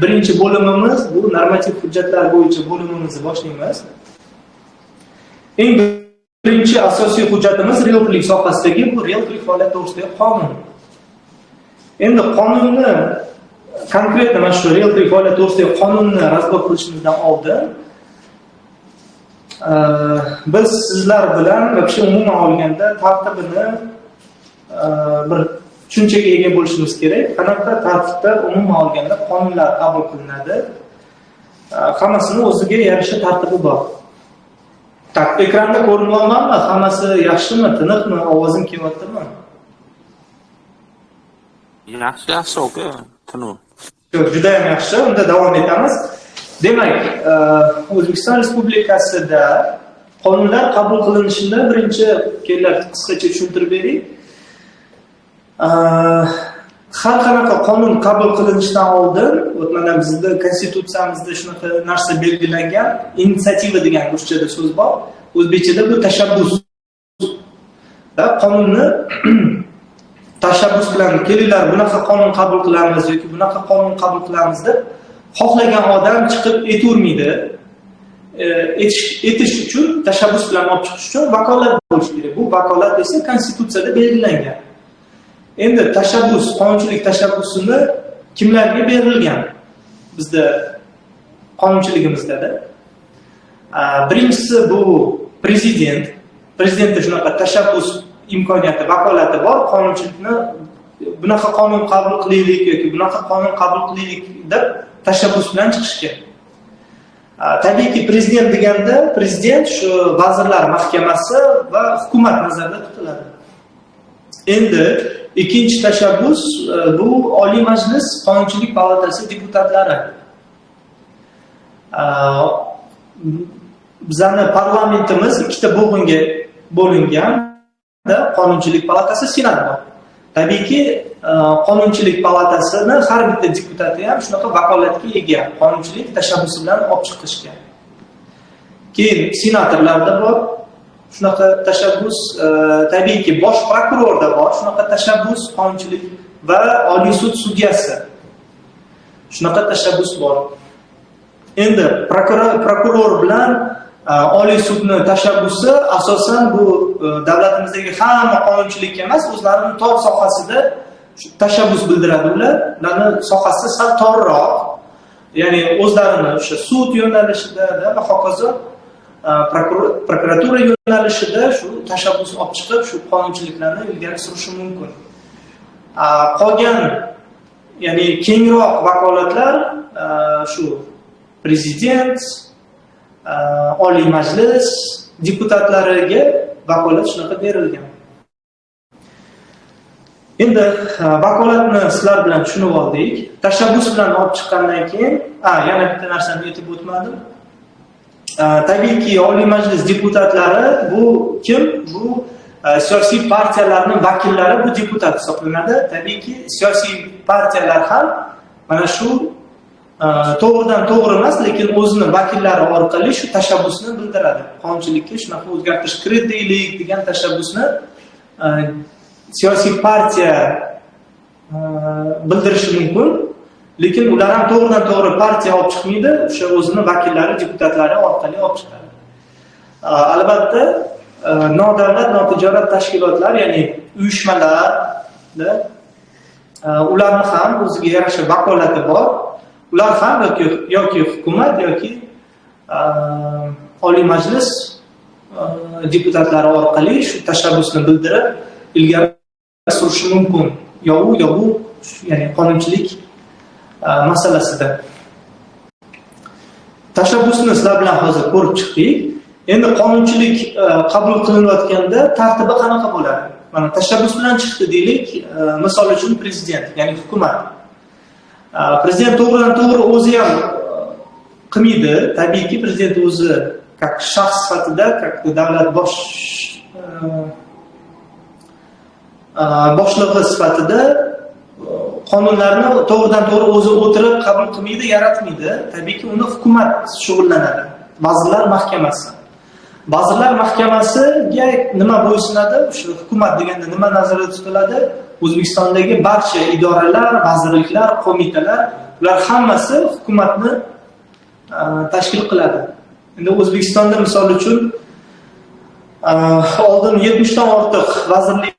Birinchi bo'limimiz bu normativ hujjatlar bo'yicha bo'limimizni boshlaymiz. Eng birinchi asosiy hujjatimiz rieltorlik sohasidagi bu rieltorlik faoliyati to'g'risidagi qonun. Endi qonunni, конкретно mana shu rieltorlik faoliyati to'g'risidagi qonunni разбор qilishimizdan oldin biz sizlar bilan вообще umuman olganda tartibini bir tushunchaga ega bo'lishimiz kerak. Qanaqa tartibda umuman olganda qonunlar qabul qilinadi? Hammasini o'ziga yarasha tartibi bor. Так, ekranda ko'rinyapmanmi? Hammasi yaxshimi, tiniqmi, ovozim kelyaptimi? Yaxshi, yaxshi, aka, tiniq. Yo'q, judayam yaxshi. Unda davom etamiz. Demak, O'zbekiston Respublikasida qonunlar qabul qilinishida birinchi kellar qisqacha tushuntirib beray. Har qanaqa qonun qabul qilinishidan oldin, вот mana bizda konstitutsiyamizda shunaqa narsa belgilangan, инициатива degan ruschada so'z bor. O'zbekchada bu tashabbus. Va qonunni tashabbus bilan kelinglar, bunaqa qonun qabul qilamiz yoki bunaqa qonun qabul qilamiz deb xohlagan odam chiqib aytavermaydi. Etish uchun, tashabbus bilan olib chiqish uchun vakolat bo'lishi kerak. Bu vakolat esa konstitutsiyada belgilangan. Endi tashabbus, qonunchilik tashabbusini kimlarga berilgan? Bizda qonunchiligimizda. Birinchisi bu prezident. Prezidentda shunaqa tashabbus imkoniyati, vakolati bor. Qonunchilikni bunaqa qonun qabul qilaylik yoki bunaqa qonun qabul qilaylik deb tashabbus bilan chiqishga. Tabiiyki, prezident deganda prezident shu Vazirlar Mahkamasi va hukumat nazarda tutiladi. Endi ikkinchi tashabbus bu Oliy Majlis Qonunchilik palatasi deputatlari. Bizani parlamentimiz ikkita bo'g'inga bo'lingan, qonunchilik palatasi, senat bor. Tabiiyki, qonunchilik palatasini har bitta deputati ham shunaqa vakolatga ega, qonunchilik tashabbusi bilan olib chiqishga. Keyin senatorlarda bor shunaqa tashabbus, tabiiyki, bosh prokurorda bor shunaqa tashabbus, qonunchilik va Oliy sud sudyasi. Shunaqa tashabbus bor. Endi prokuror bilan Oliy sudni tashabbusi asosan bu davlatimizdagi hamma qonunchilikka emas, o'zlarini tor sohasida tashabbus bildiradi ular. Ularni sohasi sal torroq. Ya'ni o'zlarini o'sha sud yo'nalishida va hokazo prokuratura yo'nalishida shu tashabbus olib chiqib, shu qonunchiliklarni ilgari surishi mumkin. Qolgan, ya'ni kengroq vakolatlar shu prezident, Oliy Majlis deputatlariga vakolat shunaqa berilgan. Endi vakolatni sizlar bilan tushunib oldik. Tashabbus bilan olib chiqqandan keyin, yana bitta narsani aytib o'tmadim. Tabiiyki, Oliy Majlis deputatlari bu kim? Bu siyosiy partiyalarning vakillari, bu deputat hisoblanadi. Tabiiyki, siyosiy partiyalar ham mana shu to'g'ridan to'g'ri emas, lekin o'zini vakillari orqali shu tashabbusni bildiradi. Qonunchilikka shunaqa o'zgartirish kiritaylik degan tashabbusni siyosiy partiya bildirishi mumkin, lekin ular ham to'g'ridan to'g'ri partiya olib chiqmaydi, o'sha o'zini vakillari, deputatlari orqali olib chiqadi. Albatta, nodavlat notijorat tashkilotlar, ya'ni uyushmalar, ularni ham o'ziga yarasha vakolati bor. Ular ham yoki hukumat yoki Oliy Majlis deputatlari orqali shu tashabbusni bildirib ilgari surishi mumkin. Yo u, yo bu, ya'ni qonunchilik masalasida. Tashabbusni sizlar bilan hozir ko'rib chiqdik. Endi qonunchilik qabul qilinayotganda tartibi qanaqa bo'ladi? Mana tashabbus bilan chiqdi deylik, misol uchun prezident, ya'ni hukumat. Prezident to'g'ridan to'g'ri o'zi ham qilmaydi. Tabiiyki, prezident o'zi как shaxs sifatida, как davlat boshlig'i sifatida qonunlarni to'g'ridan to'g'ri o'zi o'tirib qabul qilmaydi, yaratmaydi. Tabiiyki, uni hukumat shug'ullanadi. Vazirlar Mahkamasi. Vazirlar Mahkamasiga nima bo'ysunadi? Shu hukumat deganda nima nazarda tutiladi? O'zbekistondagi barcha idoralar, vazirliklar, qo'mitalar. Ular hammasi hukumatni tashkil qiladi. Endi O'zbekistonda misol uchun oldin 70 dan ortiq vazirlik,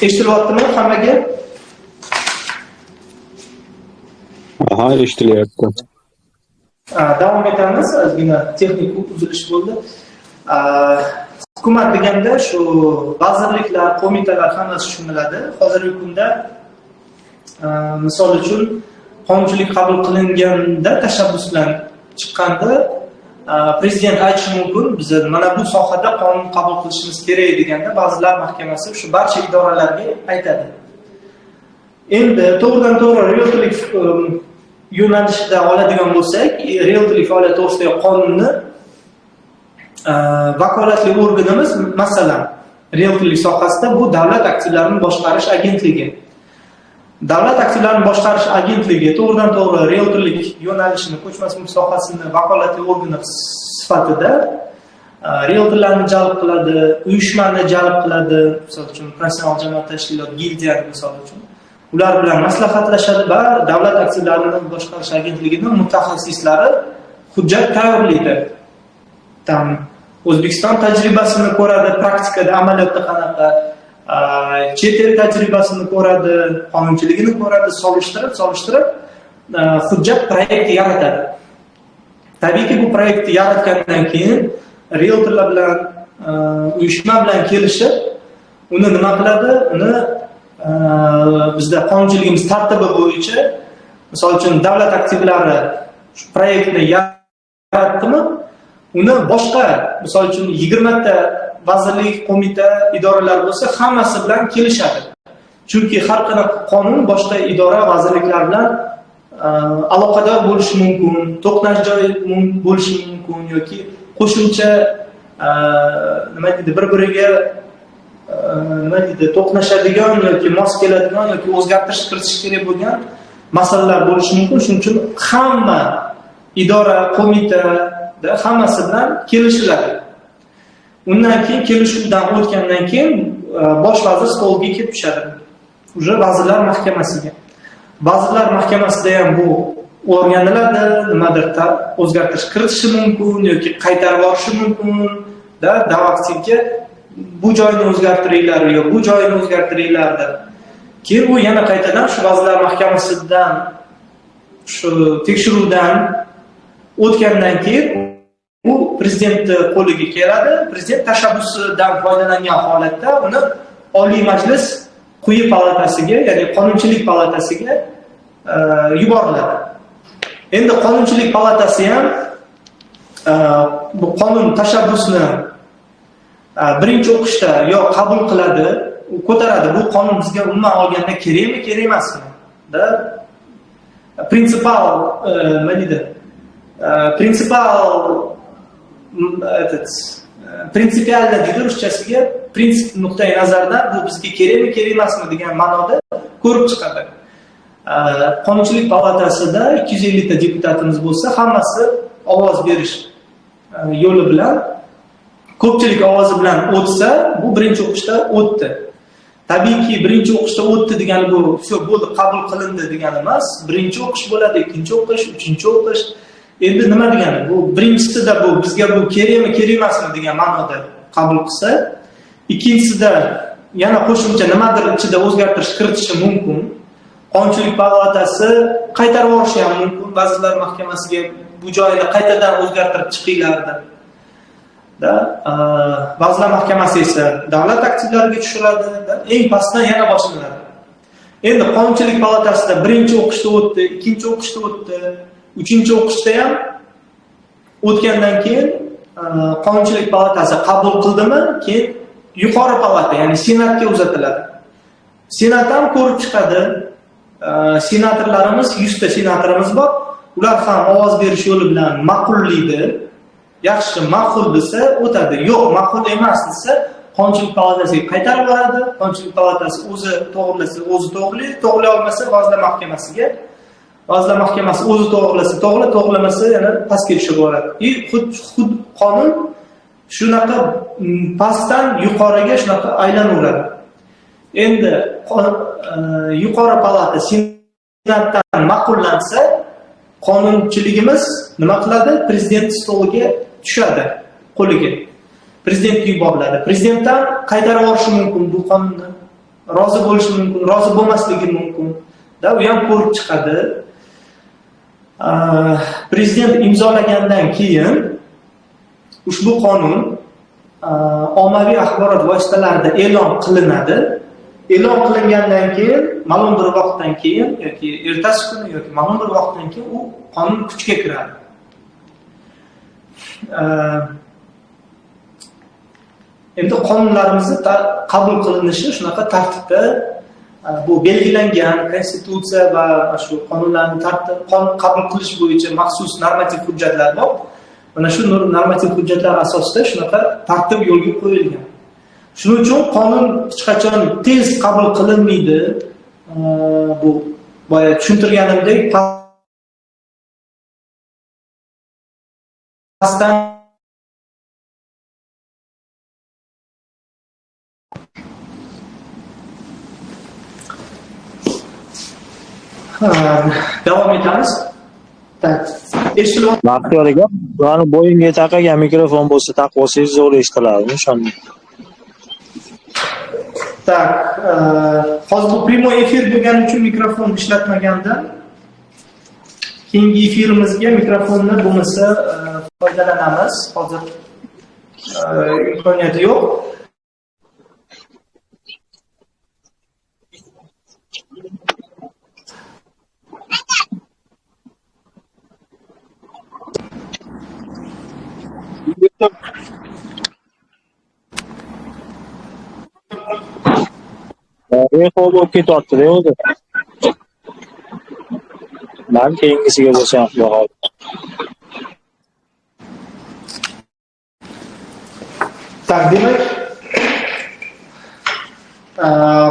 Eshitilyaptimi hammaga? Aha, eshitilyapti. Davom etamiz. Ozgina texnik uzilish bo'ldi. Hukumat deganda shu vazirliklar, qo'mitalar hammasi tushuniladi. Hozirgi kunda misol uchun qonunchilik qabul qilinganda, tashabbus bilan chiqqanda prezident aytishi mumkin, biz mana bu sohada qonun qabul qilishimiz kerak deganda Vazirlar Mahkamasi shu barcha idoralarga aytadi. Endi to'g'ridan to'g'ri rieltorlik yo'nalishida oladigan bo'lsak, rieltorlik faoliyati to'g'risidagi qonunni vakolatli organimiz, masalan, rieltorlik sohasida bu Davlat aktivlarini boshqarish agentligi. Davlat aktivlarini boshqarish agentligi to'g'ridan to'g'ri rieltorlik yo'nalishini, ko'chmas mulk sohasini vakolatli organi sifatida rieltorlarni jalb qiladi, uyushmani jalb qiladi, misol uchun professional jamoat tashkilot, gildiya misol uchun. Ular bilan maslahatlashadi va Davlat aktivlarini boshqarish agentligining mutaxassislari hujjat tayyorlaydi. Tam O'zbekiston tajribasini ko'radi, praktikada, amaliyotda qanaqa, chet el tajribasini ko'radi, qonunchiligini ko'radi, solishtirib hujjat proyekti yaratadi. Tabiiyki, bu proyektni yaratgandan keyin rieltorlar bilan, uyushma bilan kelishib, uni nima qiladi? Uni bizda qonunchiligimiz tartibi bo'yicha, misol uchun davlat aktivlari shu proyektni yaratdimi, uni boshqa, misol uchun 20 ta vazirlik, qo'mita, idoralar bo'lsa, hammasi bilan kelishadi. Chunki har qanaqa qonun boshqa idora, vazirliklar bilan aloqador bo'lishi mumkin, to'qnash joyi bo'lishi mumkin yoki qo'shimcha nima deydi, bir-biriga nima deydi, to'qnashadigan yoki mos keladigan yoki o'zgartirish kiritish kerak bo'lgan masalalar bo'lishi mumkin. Shuning uchun hamma idora, qo'mita hammasi bilan kelishiladi. Undan keyin kelishuvdan o'tgandan keyin bosh vazir stolga kelib tushadi. Уже Vazirlar Mahkamasiga. Vazirlar Mahkamasida ham bu o'rganiladi, nimadir o'zgartirish kiritishi mumkin yoki qaytarib yuborishi mumkin da davlatga bu joyini o'zgartiringlar yo bu joyini o'zgartiringlar deb. Keyin u yana qaytadan shu Vazirlar Mahkamasidan shu tekshiruvdan o'tgandan keyin u prezidentni qo'liga keladi. Prezident tashabbusidan foydalangan holatda uni Oliy Majlis quyi palatasiga, ya'ni qonunchilik palatasiga yuboriladi. Endi qonunchilik palatasi ham bu qonun tashabbusini birinchi o'qishda yo qabul qiladi, u ko'taradi. Bu qonun bizga umuman olganda kerakmi, kerak emasmi? Da prinsipial nima deydi? Prinsipial этот принципиально deydi ruschasiga, prinsip nuqtai nazaridan bu bizga kerakmi, kerak emasmi degan ma'noda ko'rib chiqadi. Qonunchilik palatasida 250 ta deputatimiz bo'lsa, hammasi ovoz berish yo'li bilan, ko'pchilik ovozi bilan o'tsa, bu birinchi o'qishda o'tdi. Tabiiyki, birinchi o'qishda o'tdi degani bu всё bo'ldi, qabul qilindi degani emas. Birinchi o'qish bo'ladi, ikkinchi o'qish, uchinchi o'qish. Endi nima degani? Bu birinchisida bu bizga bu kerakmi, kerak emasmi degan ma'noda qabul qilsa, ikkinchisida yana qo'shimcha nimadir ichida o'zgartirish kiritishi mumkin. Qonunchilik palatasi qaytarib yuborishi ham mumkin. Vazirlar Mahkamasiga bu joyini qaytadan o'zgartirib chiqinglar deb. Da, Vazirlar Mahkamasi esa davlat aktivlariga tushiradi, eng pastdan yana boshlanadi. Endi qonunchilik palatasida birinchi o'qishda o'tdi, ikkinchi o'qishda o'tdi, uchinchi o'qishda ham o'tgandan keyin qonunchilik palatasi qabul qildimi, keyin yuqori palata, ya'ni Senatga uzatiladi. Senat ham ko'rib chiqadi. Senatorlarimiz, 100 ta senatorimiz bor. Ular ham ovoz berish yo'li bilan ma'qullaydi. Yaxshi, ma'qul desa o'tadi, yo'q, ma'qul emas desa Qonunchilik palatasiga qaytarib yuboradi. Qonunchilik palatasi o'zi to'g'rilasa o'zi to'g'rilaydi, to'g'rilay olmasa Vazirlar Mahkamasiga, Vazirlar Mahkamasi o'zi to'g'rilasa to'g'ri, to'g'rilamasa yana pastga tushib boradi. И xud qonun shunaqa pastdan yuqoriga shunaqa aylanaveradi. Endi yuqori palata Senatdan ma'qullansa, qonunchiligimiz nima qiladi? Prezident stoliga tushadi, qo'liga. Prezidentga yuboriladi. Prezidentdan qaytarib yuborishi mumkin bu qonunni. Rozi bo'lishi mumkin, rozi bo'lmasligi mumkin. Da, u ham ko'rib chiqadi. Prezident imzolagandan keyin ushbu qonun ommaviy axborot vositalarida e'lon qilinadi. E'lon qilingandan keyin ma'lum bir vaqtdan keyin yoki ertasi kuni yoki ma'lum bir vaqtdan keyin u qonun kuchga kiradi. Endi qonunlarimizni qabul qilinishi shunaqa tartibda, bu belgilangan konstitutsiya va shu qonunlarni tartib qabul qilish bo'yicha maxsus normativ hujjatlar bor. Mana shu normativ hujjatlar asosida shunaqa tartib yo'lga qo'yilgan. Shuning uchun qonun hech qachon tez qabul qilinmaydi. Bu boya tushuntirganimdek pastdan davom etamiz. Tak. Eshitilyapti. Baxtiyor aka, mani bo'yimga taqagan mikrofon bo'lsa taqib olsangiz zo'r eshitiladi, o'shanda. Tak, hozir bu prямой efir bo'lgani uchun mikrofon ishlatmagandim. Keyingi efirimizga mikrofonni bo'lmasa foydalanamiz. Hozir imkoniyati yo'q. Eho bo'lib ketyapti-da o'zi. Man keyingisiga bo'lsa ham xudo xohlasa. Tak, demak,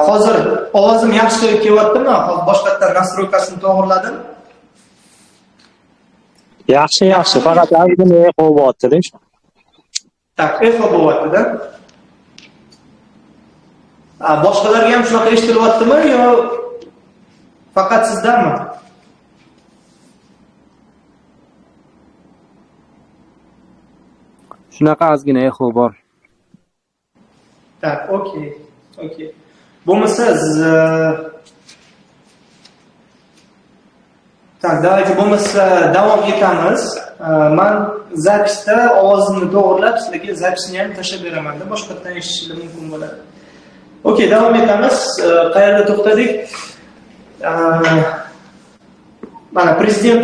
hozir ovozim yaxshi kelyaptimi? Hozir boshqatdan nastroykasini to'g'irladim. Yaxshi, yaxshi. Faqat ozgina eho bo'lyapti-da. Tak, eho bo'lyapti-da. Boshqalarga ham shunaqa eshitilyaptimi yo faqat sizdanmi? Shunaqa ozgina eho bor. Tak, okey. Okey. Bo'lmasa, tak, давайте bo'lmasa davom etamiz. Man zapisda ovozimni to'g'irlab sizlarga zapisni ham tashlab beraman-da, boshqatdan eshitishingiz mumkin bo'ladi. Okey, davom etamiz. Qayerda to'xtadik? Mana prezident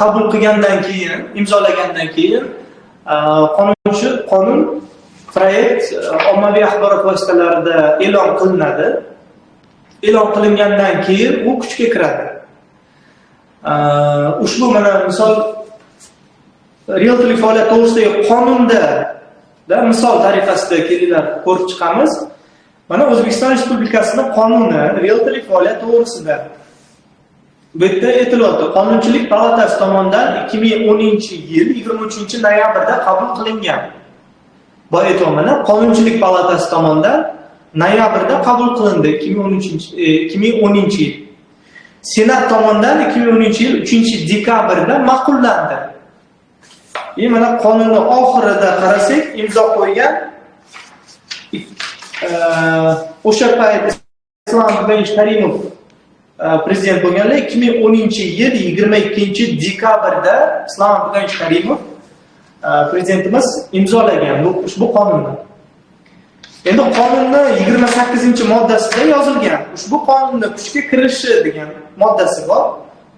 qabul qilgandan keyin, imzolagandan keyin qonun proyekt ommaviy axborot vositalarida e'lon qilinadi. E'lon qilingandan keyin u kuchga kiradi. Ushbu mana misol rieltorlik faoliyati to'g'risidagi qonunda da misol tariqasida kelinglar ko'rib chiqamiz. Mana O'zbekiston Respublikasining qonuni rieltorlik faoliyati to'g'risida. Bu yerda aytilyapti, Qonunchilik palatasi tomonidan 2010-yil 23-noyabrda qabul qilingan. Bu aytyapman, Qonunchilik palatasi tomonidan noyabrda qabul qilindi 2010-yil. Senat tomonidan 2010-yil 3-dekabrda ma'qullandi. E mana qonunni oxirida qarasak, imzo qo'ygan o'sha payt Islom Abduganievich Karimov prezident bo'lganlar 2010-yil 22-dekabrda Islom Abduganievich Karimov prezidentimiz imzolagan bu ushbu qonunni. Endi qonunni 28-moddasida yozilgan ushbu qonunni kuchga kirishi degan moddasi bor.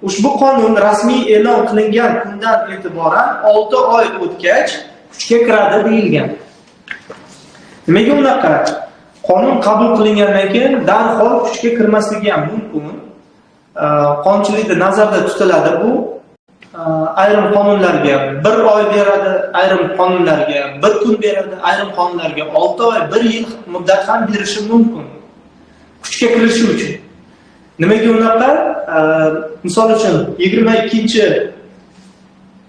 Ushbu qonun rasmiy e'lon qilingan kundan e'tiboran 6 oy o'tgach kuchga kiradi deyilgan. Nimaga unaqa? Qonun qabul qilingandan keyin darhol kuchga kirmasligi ham mumkin. Qonunchilikda nazarda tutiladi bu. Ayrim qonunlarga 1 oy beradi, ayrim qonunlarga 1 kun beradi, ayrim qonunlarga 6 oy, 1 yil muddat ham berishi mumkin kuchga kirishi uchun. Nimaga unaqa? Misol uchun 22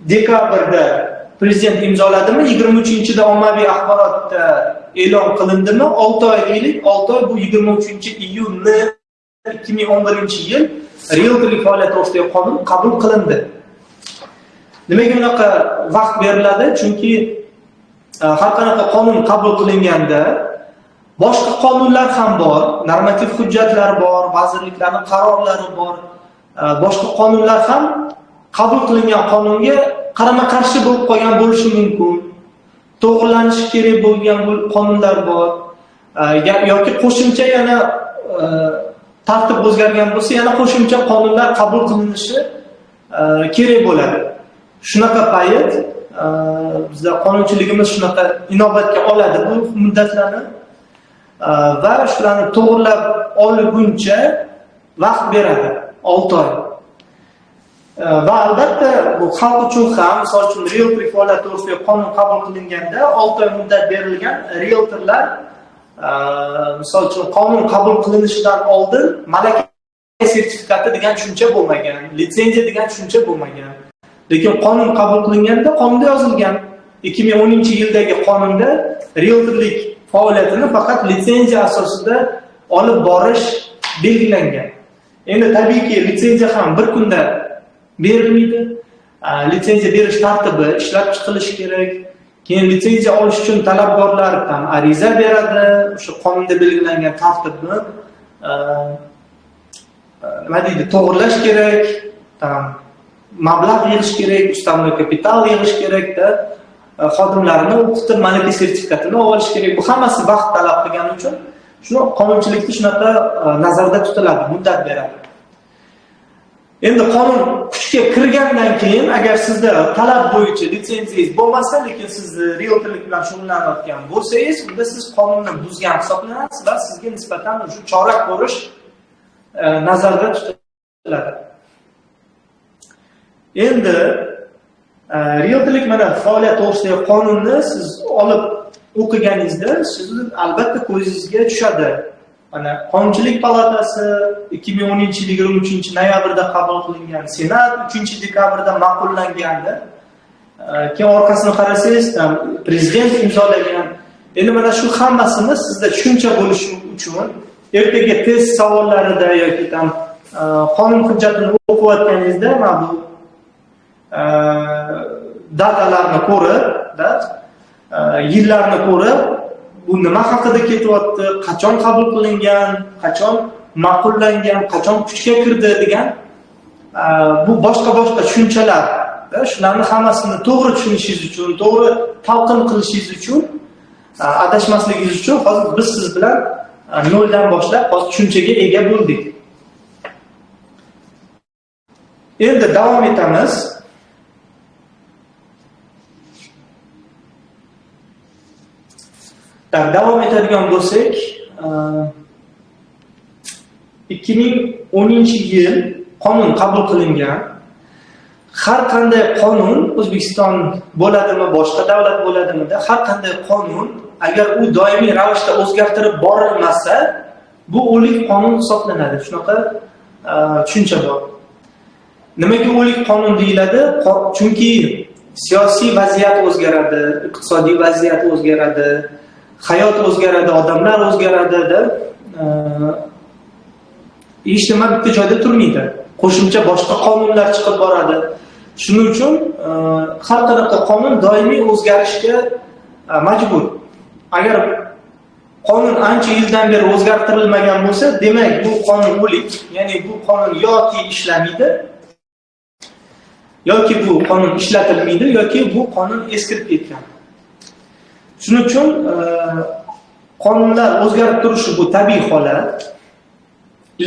dekabrda prezident imzoladimi, 23-da ommaviy axborotda e'lon qilindimi? 6 oy deylik, 6 oy bu 23 iyunni 2011 yil rieltorlik faoliyati to'g'risidagi qonun qabul qilindi. Nimaga unaqa vaqt beriladi? Chunki har qanaqa qonun qabul qilinganda boshqa qonunlar ham bor, normativ hujjatlar bor, vazirliklarning qarorlari bor. Boshqa qonunlar ham qabul qilingan qonunga qarama-qarshi bo'lib qolgan bo'lishi mumkin. To'g'rilanishi kerak bo'lgan qonunlar bor. Yoki qo'shimcha yana tartib o'zgargan bo'lsa, yana qo'shimcha qonunlar qabul qilinishi kerak bo'ladi. Shunaqa payt bizda qonunchiligimiz shunaqa inobatga oladi bu muddatlarni va shularni to'g'rilab olguncha vaqt beradi, 6 oy. Va albatta bu xalq uchun ham, misol uchun, rieltorlik faoliyati to'g'risidagi qonun qabul qilinganda 6 oy muddat berilgan. Rieltorlar, misol uchun, qonun qabul qilinishidan oldin malaka sertifikati degan tushuncha bo'lmagan, litsenziya degan tushuncha bo'lmagan. Lekin qonun qabul qilinganda qonunda yozilgan. 2010 yildagi qonunda rieltorlik faoliyatini faqat litsenziya asosida olib borish belgilangan. Endi tabiiyki, litsenziya ham bir kunda berilmaydi. Litsenziya berish tartibi ishlab chiqilishi kerak. Keyin litsenziya olish uchun talabgorlar ham ariza beradi, o'sha qonunda belgilangan tartibni nima deydi, to'g'irlash kerak, там mablag' yig'ish kerak, уставной kapital yig'ish kerakda, xodimlarni o'qitib, malaka sertifikatini olish kerak. Bu hammasi vaqt talab qilgani uchun shuni qonunchilikda shunaqa nazarda tutiladi, muddat beradi. Endi qonun kuchga kirgandan keyin agar sizda talab bo'yicha litsenziyangiz bo'lmasa, lekin siz rieltorlik bilan shug'ullanayotgan bo'lsangiz, unda siz qonunni buzgan hisoblanasiz va sizga nisbatan shu chora ko'rish nazarda tutiladi. Endi rieltorlik mana faoliyat to'g'risidagi qonunni siz olib o'qiganingizda sizni albatta ko'zingizga tushadi. Mana Qonunchilik palatasi 2010 yil 23 noyabrda qabul qilingan, Senat 3 dekabrda ma'qullangandi. Keyin orqasini qarasangiz, там prezident imzolagan. Endi mana shu hammasini sizda tushuncha bo'lishi uchun ertaga test savollarida yoki там qonun hujjatini o'qiyotganingizda mana bu дата larni ko'rib, da, yillarni ko'rib, bu nima haqida ketyapti, qachon qabul qilingan, qachon ma'qullangan, qachon kuchga kirdi degan bu boshqa boshqa tushunchalar, da, shularni hammasini to'g'ri tushunishingiz uchun, to'g'ri talqin qilishingiz uchun, adashmasligingiz uchun hozir biz siz bilan noldan boshlab hozir tushunchaga ega bo'ldik. Endi davom etamiz. Так, davom etadigan bo'lsak, 2010 yil qonun qabul qilingan. Har qanday qonun, O'zbekiston bo'ladimi, boshqa davlat bo'ladimi, har qanday qonun agar u doimiy ravishda o'zgartirib borilmasa, bu o'lik qonun hisoblanadi. Shunaqa tushuncha bor. Nimaga o'lik qonun deyiladi? Chunki siyosiy vaziyat o'zgaradi, iqtisodiy vaziyat o'zgaradi, hayot o'zgaradi, odamlar o'zgaradida, hech nima bitta joyda turmaydi. Qo'shimcha boshqa qonunlar chiqib boradi. Shuning uchun har qanaqa qonun doimiy o'zgarishga majbur. Agar qonun ancha yildan beri o'zgartirilmagan bo'lsa, demak, bu qonun o'lik, ya'ni bu qonun yoki ishlamaydi, yoki bu qonun ishlatilmaydi, yoki bu qonun eskirib ketgan. Shuning uchun qonunlar o'zgarib turishi bu tabiiy holat.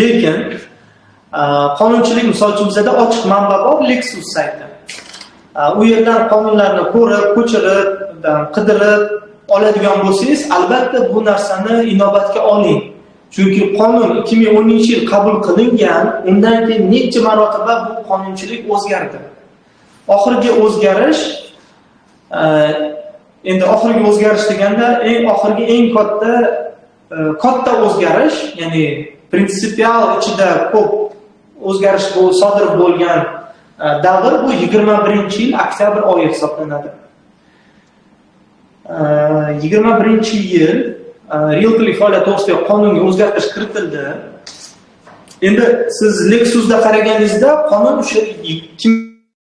Lekin qonunchilik, misol uchun, bizada ochiq manba bor, Lexus sayti. U yerdan qonunlarni ko'rib, ko'chirib, qidirib oladigan bo'lsangiz, albatta bu narsani inobatga oling. Chunki qonun 2010 yil qabul qilingan, undan keyin necha marotaba bu qonunchilik o'zgardi. Oxirgi o'zgarish, endi oxirgi o'zgarish deganda eng oxirgi, eng katta katta o'zgarish, ya'ni prinsipial ichida ko'p o'zgarish sodir bo'lgan davr bu 21-yil oktyabr oyi hisoblanadi. 21-yil rieltorlik faoliyati to'g'risidagi qonunga o'zgartirish kiritildi. Endi siz Lexusda qaraganingizda qonun o'sha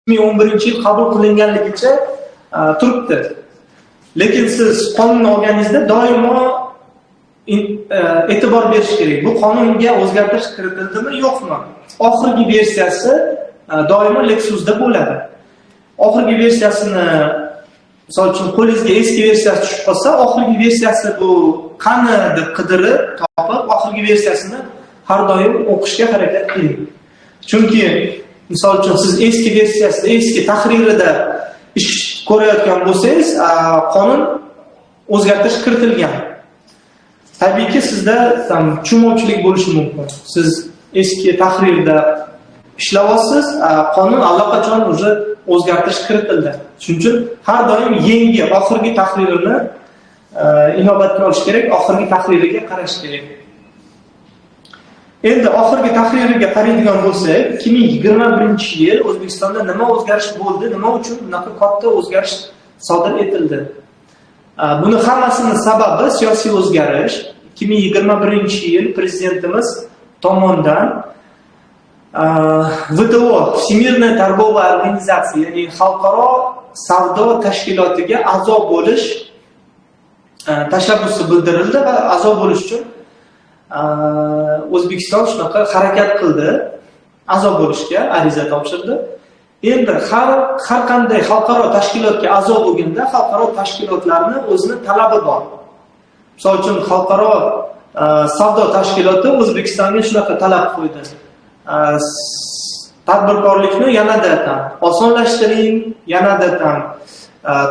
2011-yil qabul qilinganligicha turibdi. Lekin siz qonunni olganingizda doimo e'tibor berish kerak. Bu qonunga o'zgartirish kiritildimi, yo'qmi? Oxirgi versiyasi doimo Lexusda bo'ladi. Oxirgi versiyasini, misol uchun, qo'lingizga eski versiyasi tushib qolsa, oxirgi versiyasi bu qani deb qidirib topib, oxirgi versiyasini har doim o'qishga harakat qiling. Chunki misol uchun siz eski versiyasida, eski tahririda ish ko'rayotgan bo'lsangiz, qonun o'zgartirish kiritilgan. Tabiiyki, sizda там tushunmovchilik bo'lishi mumkin. Siz eski tahrirda ishlayapsiz, qonun allaqachon уже o'zgartirish kiritildi. Shuning uchun har doim yangi, oxirgi tahririni inobatga olish kerak, oxirgi tahririga qarash kerak. Endi oxirgi tahririga qaraydigan bo'lsak, 2021-yil O'zbekistonda nima o'zgarish bo'ldi, nima uchun bunaqa katta o'zgarish sodir etildi? Buni hammasini sababi siyosiy o'zgarish. 2021-yil prezidentimiz tomonidan ВТО, Всемирная торговая организация, ya'ni xalqaro savdo tashkilotiga a'zo bo'lish tashabbusi bildirildi va a'zo bo'lish uchun O'zbekiston shunaqa harakat qildi, a'zo bo'lishga ariza topshirdi. Endi har qanday xalqaro tashkilotga a'zo bo'lganda xalqaro tashkilotlarni o'zini talabi bor. Misol uchun, xalqaro savdo tashkiloti O'zbekistonga shunaqa talab qo'ydi: Tadbirkorlikni yanada там osonlashtiring, yanada там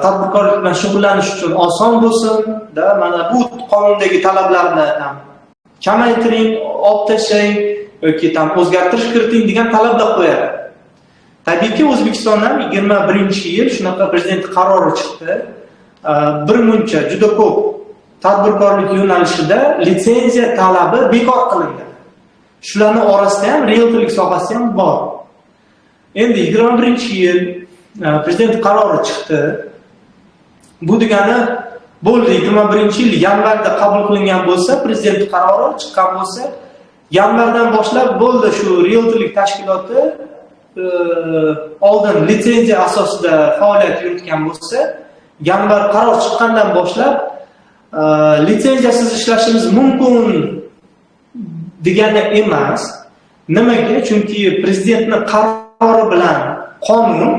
tadbirkorlik bilan shug'ullanish uchun oson bo'lsin da, mana bu qonundagi talablarni там kamaytiring, olib tashlang yoki там o'zgartirish kiriting degan talablar qo'yadi. Tabiiyki, O'zbekistonda ham 21-yil shunaqa prezident qarori chiqdi. Bir muncha, juda ko'p tadbirkorlik yo'nalishida litsenziya talabi bekor qilindi. Shularni orasida ham rieltorlik sohasi ham bor. Endi 21-yil prezident qarori chiqdi. Bu degani bo'ldi, 21-yil yanvarda qabul qilingan bo'lsa, prezident qarori chiqqan bo'lsa, yanvardan boshlab bo'ldi, shu rieltorlik tashkiloti oldin litsenziya asosida faoliyat yuritgan bo'lsa, yanvar qaror chiqqandan boshlab litsenziyasiz ishlashimiz mumkin degani emas. Nimaga? Chunki prezidentni qarori bilan qonun,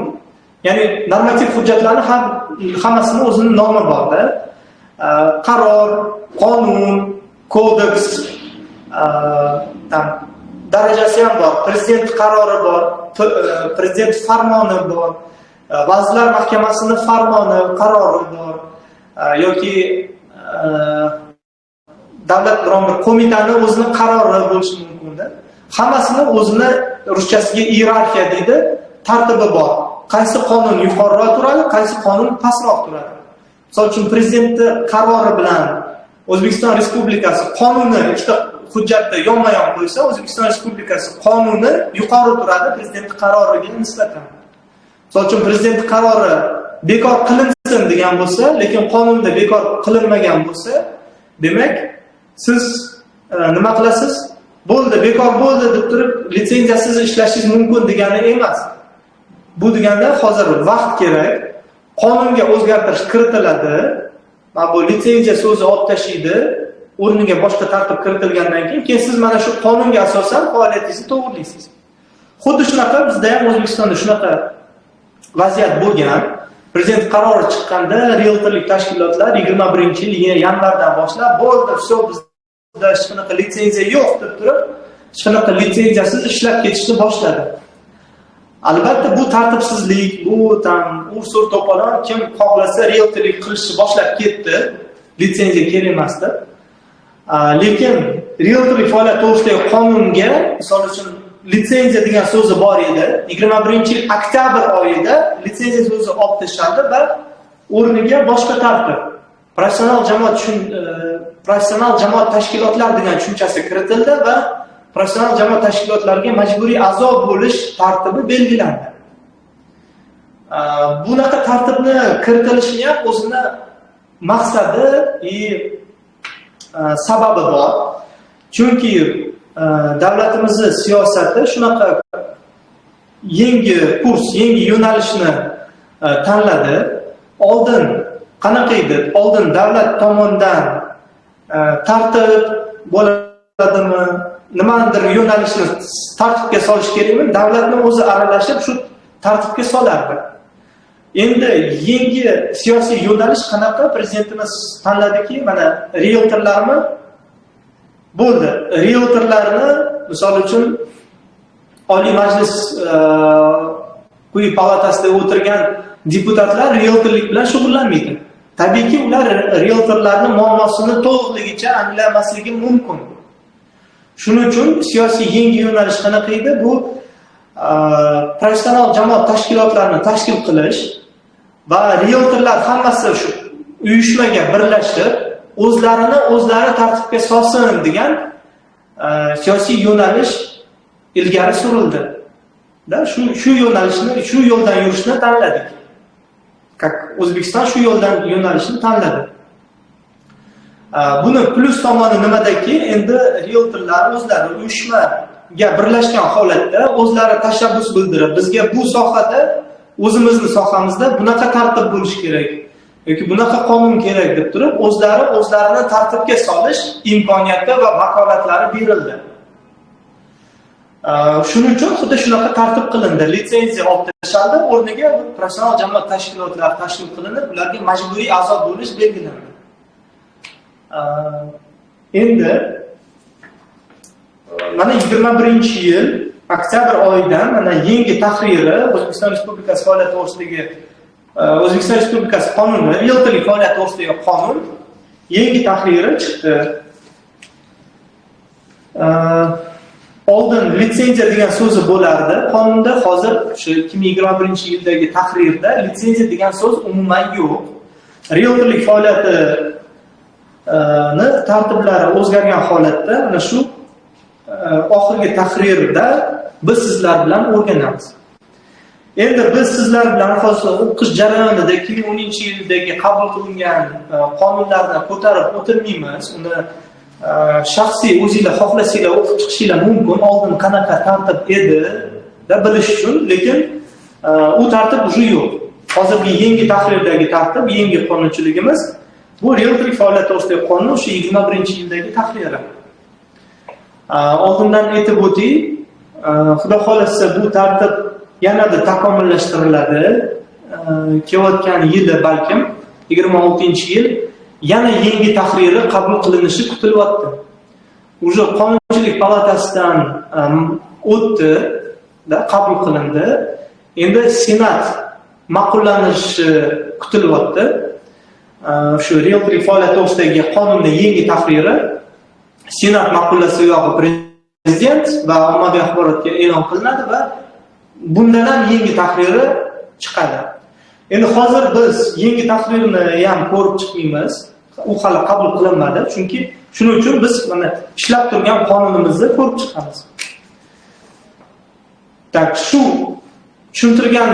ya'ni normativ hujjatlarni hammasini o'zini nomi borda. Qaror, qonun, kodeks, там darajasi ham bor. Prezident qarori bor, prezident farmoni bor, Vazirlar Mahkamasini farmoni, qarori bor yoki davlat biron bir qo'mitani o'zini qarori bo'lishi mumkinda. Hammasini o'zini, ruschasiga iyerarxiya deydi, tartibi bor. Qaysi qonun yuqoriroq turadi, qaysi qonun pastroq turadi. Misol uchun, prezidentni qarori bilan O'zbekiston Respublikasi qonuni ikkita hujjatda yonma yon qo'ysa, O'zbekiston Respublikasi qonuni yuqori turadi prezident qaroriga nisbatan. Misol uchun, prezident qarori bekor qilinsin degan bo'lsa, lekin qonunda bekor qilinmagan bo'lsa, demak, siz nima qilasiz? Bo'ldi, bekor bo'ldi deb turib litsenziyasiz ishlashingiz mumkin degani emas. Bu deganda hozir vaqt kerak, qonunga o'zgartirish kiritiladi. Mana bu litsenziya so'zi olib tashlaydi, o'rniga boshqa tartib kiritilgandan keyin siz mana shu qonunga asosan faoliyatingizni to'g'rilaysiz. Xuddi shunaqa bizda ham, O'zbekistonda shunaqa vaziyat bo'lgan. Prezident qarori chiqqanda rieltorlik tashkilotlar 21-yil yanvardan boshlab bo'ldi, все, bizda hech qanaqa litsenziya yo'q deb turib, hech qanaqa litsenziyasiz ishlab ketishni boshladi. Albatta, bu tartibsizlik, bu там ur-sur, to'polon, kim xohlasa rieltorlik qilishni boshlab ketdi, litsenziya kerak emas deb. Lekin rieltorlik faoliyati to'g'risidagi qonunga, misol uchun, litsenziya degan so'zi bor edi. 21-yil oktyabr oyida litsenziya so'zi olib tashlandi va o'rniga boshqa tartib, professional jamoat professional jamoat tashkilotlar degan tushunchasi kiritildi va professional jamoat tashkilotlariga majburiy a'zo bo'lish tartibi belgilandi. Bunaqa tartibni kiritilishini ham o'zini maqsadi sababi bor. Chunki davlatimizni siyosati shunaqa yangi kurs, yangi yo'nalishni tanladi. Oldin qanaqa edi? Oldin davlat tomonidan tartib bo'ladimi, nimadir yo'nalishni tartibga solish kerakmi? Davlatni o'zi aralashib shu tartibga solardi. Endi yangi siyosiy yo'nalish qanaqa? Prezidentimiz tanladiki, mana rieltorlarni bo'ldi. Rieltorlarni misol uchun Oliy Majlis quyi palatasida o'tirgan deputatlar rieltorlik bilan shug'ullanmaydi. Tabiiyki, ular rieltorlarning muammosini to'liqligicha anglamasligi mumkin. Shuning uchun siyosiy yangi yo'nalish qanaqa edi? Bu professional jamoat tashkilotlarini tashkil qilish va rieltorlar hammasi shu uyushmaga birlashib, o'zlarini o'zlari tartibga solsin degan siyosiy yo'nalish ilgari surildi. Da shu yo'nalishni, shu yo'ldan yurishni tanladik. Как O'zbekiston shu yo'ldan yo'nalishni tanladi. Buni plyus tomoni nimadaki, endi rieltorlar o'zlari uyushmaga birlashgan holatda o'zlari tashabbus bildirib, bizga bu sohada, o'zimizni sohamizda bunaqa tartib bo'lishi kerak yoki bunaqa qonun kerak deb turib, o'zlari o'zlarini tartibga solish imkoniyati va vakolatlari berildi. Shuning uchun xuddi shunaqa tartib qilindi. Litsenziya olib tashlandi, o'rniga professional jamoat tashkilotlari tashkil qilinib, ularga majburiy a'zo bo'lish belgilandi. Endi mana 21-yil oktyabr oyidan mana yangi tahriri O'zbekiston Respublikasi faoliyati to'g'risidagi O'zbekiston Respublikasi qonuni, rieltorlik faoliyati to'g'risidagi qonun yangi tahriri chiqdi. Oldin litsenziya degan so'zi bo'lardi qonunda, hozir shu 2021-yildagi tahrirda litsenziya degan so'z umuman yo'q. Rieltorlik faoliyatini tartiblari o'zgargan holatda mana shu oxirgi tahrirda biz sizlar bilan o'rganamiz. Endi biz sizlar bilan hozir o'qish jarayonida 2010-yildagi qabul qilingan qonunlarni ko'tarib o'tirmaymiz. Uni shaxsiy o'zinglar xohlasanglar o'qib chiqishinglar mumkin. Oldin qanaqa tartib edi da bilish uchun, lekin u tartib уже yo'q. Hozirgi yangi tahrirdagi tartib, yangi qonunchiligimiz bu rieltorlik faoliyati to'g'risidagi qonun o'sha 21-yildagi tahriri. Oldindan aytib o'tay, Xudo xohlasa bu tartib yanada takomillashtiriladi. Kelayotgan yili balkim 26-yil yana yangi tahriri qabul qilinishi kutilyapti. Уже qonunchilik palatasidan o'tdi, da qabul qilindi. Endi Senat ma'qullanishi kutilyapti. Shu rieltorlik faoliyati to'g'risidagi qonunning yangi tahriri Senat ma'qullasa uyog'i prezident va ommaviy axborotga e'lon qilinadi va bundan ham yangi tahriri chiqadi. Endi hozir biz yangi tahrirni ham ko'rib chiqmaymiz. U hali qabul qilinmadi, chunki shuning uchun biz mana ishlab turgan qonunimizni ko'rib chiqamiz. Tak, shu tushuntirgan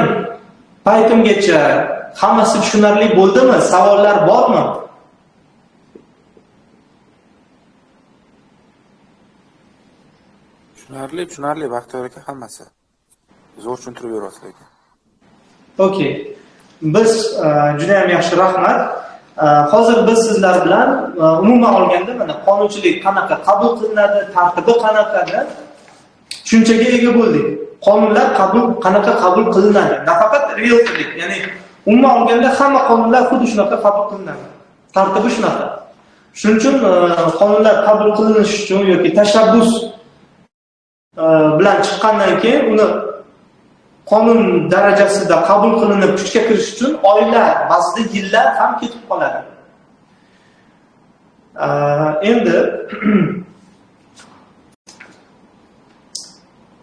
paytimgacha hammasi tushunarli bo'ldimi? Savollar bormi? Tushunarli, tushunarli Baxtiyor aka hammasi. Zo'r tushuntirib beryapsiz lekin. Okey. Biz juda ham yaxshi, rahmat. Hozir biz sizlar bilan umuman olganda mana qonunchilik qanaqa qabul qilinadi, tartibi qanaqada tushunchaga ega bo'ldik. Qonunlar qanaqa qabul qilinadi? Nafaqat rieltorlik, ya'ni umuman olganda hamma qonunlar xuddi shunaqa qabul qilinadi. Tartibi shunaqa. Shuning uchun qonunlar qabul qilinishi uchun yoki tashabbus bilan chiqqandan keyin uni qonun darajasida qabul qilinib kuchga kirish uchun oylar, ba'zida yillar ham ketib qoladi. Endi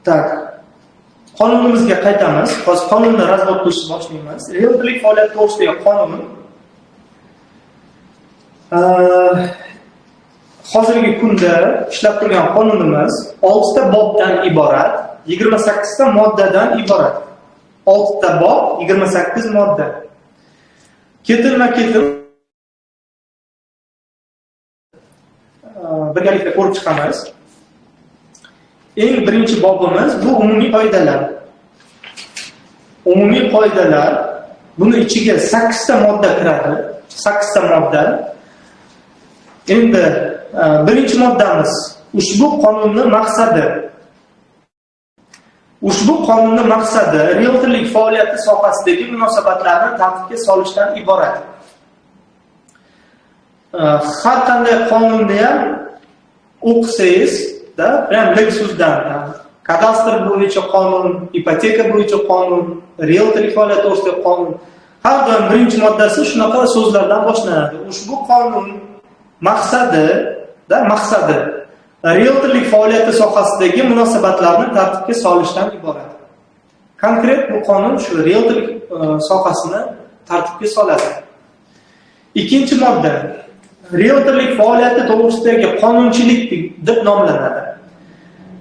Так, qonunimizga qaytamiz. Hozir qonunni разбор qilishni boshlaymiz. Rieltorlik faoliyati to'g'risidagi qonun hozirgi kunda ishlab turgan qonunimiz 6 ta bobdan iborat, 28 ta moddadan iborat. 6 ta bob, 28 modda. Ketilma-ketil birgalikda ko'rib chiqamiz. Eng birinchi bobimiz bu umumiy qoidalar. Umumiy qoidalar, buni ichiga 8 ta modda kiradi. 8 ta modda. Endi birinchi moddamiz ushbu qonunning maqsadi. Ushbu qonunning maqsadi rieltorlik faoliyati sohasidagi munosabatlarni tartibga solishdan iborat. Har qanday qonunni ham o'qisangiz, da, prям Lexusdan, kadastr bo'yicha qonun, ipoteka bo'yicha qonun, rieltorlik faoliyati to'g'risidagi qonun, har doim birinchi moddasi shunaqa so'zlardan boshlanadi. Ushbu qonun maqsadi, da, maqsadi rieltorlik faoliyati sohasidagi munosabatlarni tartibga solishdan iborat. Konkret bu qonun shu rieltorlik sohasini tartibga soladi. Ikkinchi modda rieltorlik faoliyati to'g'risidagi qonunchilik deb nomlanadi.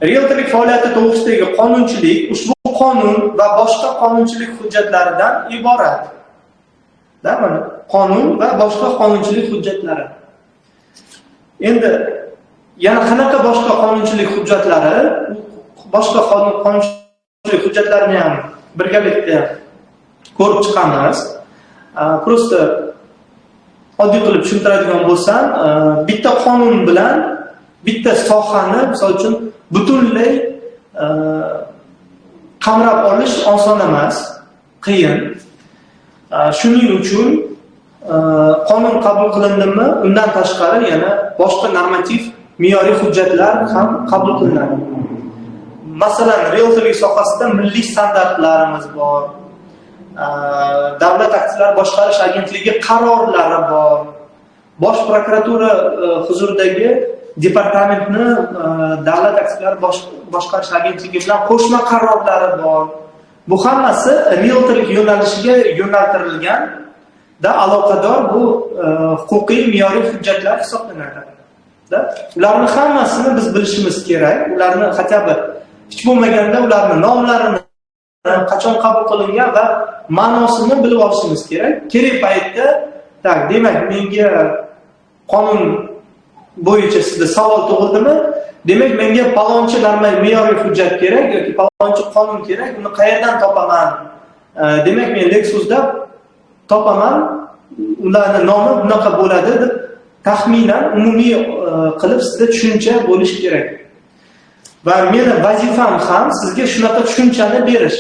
Rieltorlik faoliyati to'g'risidagi qonunchilik ushbu qonun va boshqa qonunchilik hujjatlaridan iborat. Da, mana qonun va boshqa qonunchilik hujjatlari. Endi yana qanaqa boshqa qonunchilik hujjatlari, boshqa qonunchilik hujjatlarini ham birgalikda ko'rib chiqamiz. Просто oddiy qilib tushuntiradigan bo'lsam, bitta qonun bilan bitta sohani, misol uchun, butunlay qamrab olish oson emas, qiyin. Shuning uchun qonun qabul qilindimi, undan tashqari yana boshqa normativ me'yoriy hujjatlar ham qabul qilinadi. Masalan, rieltorlik sohasida milliy standartlarimiz bor. Davlat aktivlar boshqarish agentligi qarorlari bor. Bosh prokuratura huzuridagi departamentni davlat aktivlar boshqarish agentligi bilan qo'shma qarorlari bor. Bu hammasi rieltorlik yo'nalishiga yo'naltirilgan da aloqador bu huquqiy me'yoriy hujjatlar hisoblanadi. Da? Ularni hammasini biz bilishimiz kerak. Ularni хотя бы hech bo'lmaganda ularni nomlarini, qachon qabul qilingan va ma'nosini bilib olishimiz kerak. Kerak paytda, так, demak, menga qonun bo'yicha sizda savol tug'ildimi? Demak, menga palonchi norma me'yoriy hujjat kerak yoki palonchi qonun kerak, uni qayerdan topaman? Demak, men Lexusda topaman, ularning nomi bunaqa bo'ladi deb taxminan umumiy qilib sizda tushuncha bo'lishi kerak. Va meni vazifam ham sizga shunaqa tushunchani berish.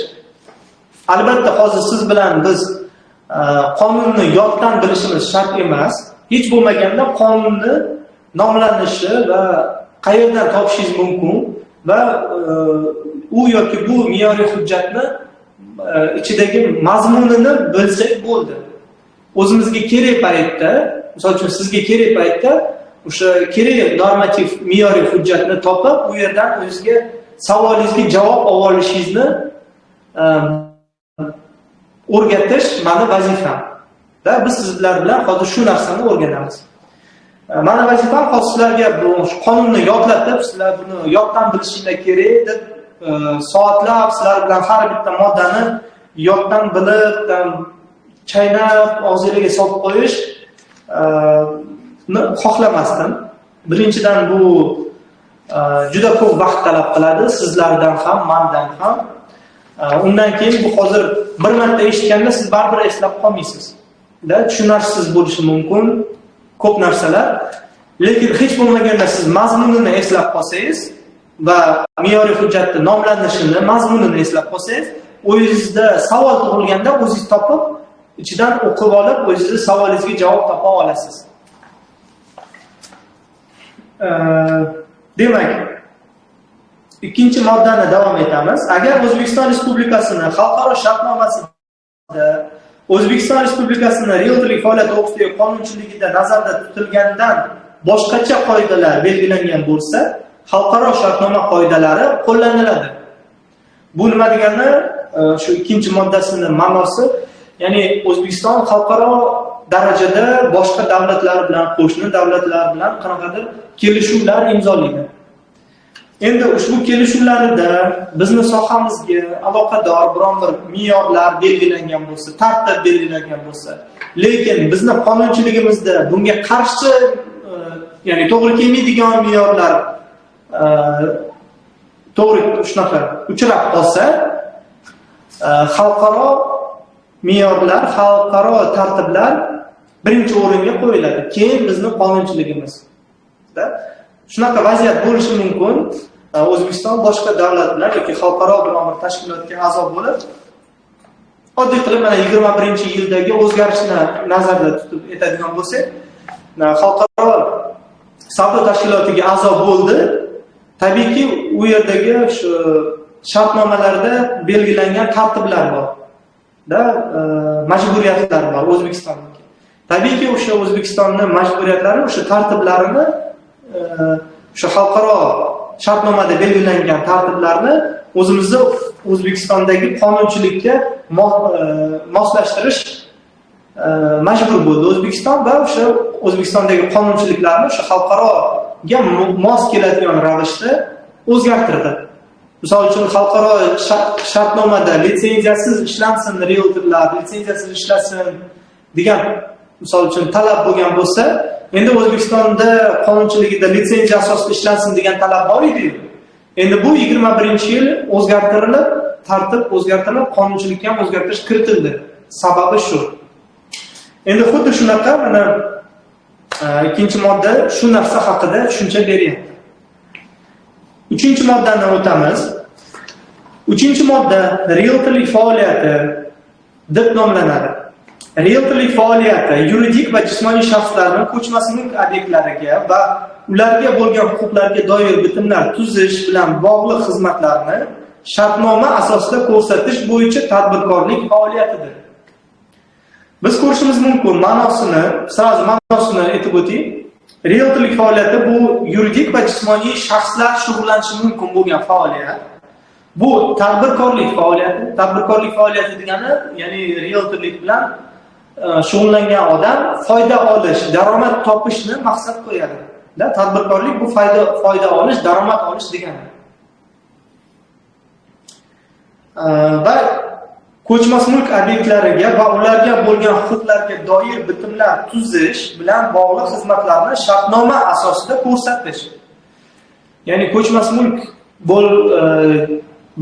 Albatta, hozir siz bilan biz qonunni yoddan bilishimiz shart emas. Hech bo'lmaganda qonunni nomlanishi va qayerdan topishingiz mumkin va u yoki bu me'yoriy hujjatni ichidagi mazmunini bilsak bo'ldi. O'zimizga kerak paytda, misol uchun sizga kerak paytda o'sha kerak normativ me'yoriy hujjatni topib, u yerdan o'zingizga savolingizga javob olishingizni o'rgatish mani vazifam. Da biz sizlar bilan hozir shu narsani o'rganamiz. Mani vazifam hozir sizlarga bu qonunni yodlatib, sizlar buni yoddan bilishinglar kerak deb soatlab sizlar bilan har bitta moddani yoddan bilib, chaynab og'zingizga solib qo'yish xohlamasdim. Birinchidan bu juda ko'p vaqt talab qiladi, sizlardan ham, mandan ham. Undan keyin bu hozir bir marta eshitganda siz baribir eslab qolmaysiz. Da tushunarsiz bo'lishi mumkin ko'p narsalar. Lekin hech bo'lmaganda siz mazmunini eslab qolsangiz va me'yoriy hujjatni nomlanishini, mazmunini eslab qolsangiz, o'zingizda savol tug'ilganda o'zingiz topib, ichidan o'qib olib, o'zingizni savolingizga javob topa olasiz. Demak, ikkinchi moddani davom etamiz. Agar O'zbekiston Respublikasining xalqaro shartnomasida O'zbekiston Respublikasining rieltorlik faoliyati to'g'risidagi qonunchiligida nazarda tutilgandan boshqacha qoidalar belgilangan bo'lsa, xalqaro shartnoma qoidalari qo'llaniladi. Bu nima degani? Shu ikkinchi moddasini ma'nosi, ya'ni O'zbekiston xalqaro darajada boshqa davlatlar bilan, qo'shni davlatlar bilan qanaqadir kelishuvlar imzolaydi. Endi ushbu kelishuvlarda bizni sohamizga aloqador biron bir me'yorlar belgilangan bo'lsa, tartib belgilangan bo'lsa, lekin bizni qonunchiligimizda bunga qarshi, ya'ni to'g'ri kelmaydigan me'yorlar to'g'ri shunaqa uchrab qolsa, xalqaro me'yorlar, xalqaro tartiblar birinchi o'ringa qo'yiladi. Keyin bizni qonunchiligimiz. Shunaqa vaziyat bo'lishi mumkin. O'zbekiston boshqa davlat bilan yoki xalqaro biron bir tashkilotga a'zo bo'lib, oddiy qilib mana 21-yildagi o'zgarishni nazarda tutib aytadigan bo'lsak, xalqaro savdo tashkilotiga a'zo bo'ldi. Tabiiyki, u yerdagi shu shartnomalarda belgilangan tartiblar bor. Da majburiyatlar bor O'zbekistonniki. Tabiiyki, o'sha O'zbekistonning majburiyatlari, o'sha tartiblarini, o'sha xalqaro shartnomada belgilangan tartiblarni o'zimizni O'zbekistondagi qonunchilikka moslashtirish majbur bo'ldi O'zbekiston va o'sha O'zbekistondagi qonunchiliklarni o'sha xalqaroga mos keladigan ravishda o'zgartirdi. Misol uchun, xalqaro shartnomada litsenziyasiz ishlansin rieltorlar, litsenziyasiz ishlasin degan misol uchun talab bo'lgan bo'lsa, endi O'zbekistonda qonunchiligida litsenziya asosida ishlansin degan talab bor edi-yu. Endi bu 21-yil o'zgartirilib, tartib o'zgartirilib, qonunchilikka ham o'zgartirish kiritildi. Sababi shu. Endi xuddi shunaqa mana ikkinchi modda shu narsa haqida tushuncha beryapti. Uchinchi moddani o'tamiz. Uchinchi modda rieltorlik faoliyati deb nomlanadi. Rieltorlik faoliyati yuridik va jismoniy shaxslarning ko'chmas mulk obyektlariga va ularga bo'lgan huquqlarga doir bitimlar tuzish bilan bog'liq xizmatlarni shartnoma asosida ko'rsatish bo'yicha tadbirkorlik faoliyatidir. Biz ko'rishimiz mumkin ma'nosini, сразу ma'nosini aytib o'tay. Rieltorlik faoliyati bu yuridik va jismoniy shaxslar shug'ullanishi mumkin bo'lgan faoliyat. Bu tadbirkorlik faoliyati. Tadbirkorlik faoliyati degani, ya'ni rieltorlik bilan shug'ullangan odam foyda olish, daromad topishni maqsad qo'yadi. Da, tadbirkorlik bu foyda olish, daromad olish degani. Va ko'chmas mulk obyektlariga va ularga bo'lgan huquqlarga doir bitimlar tuzish bilan bog'liq xizmatlarni shartnoma asosida ko'rsatish. Ya'ni ko'chmas mulk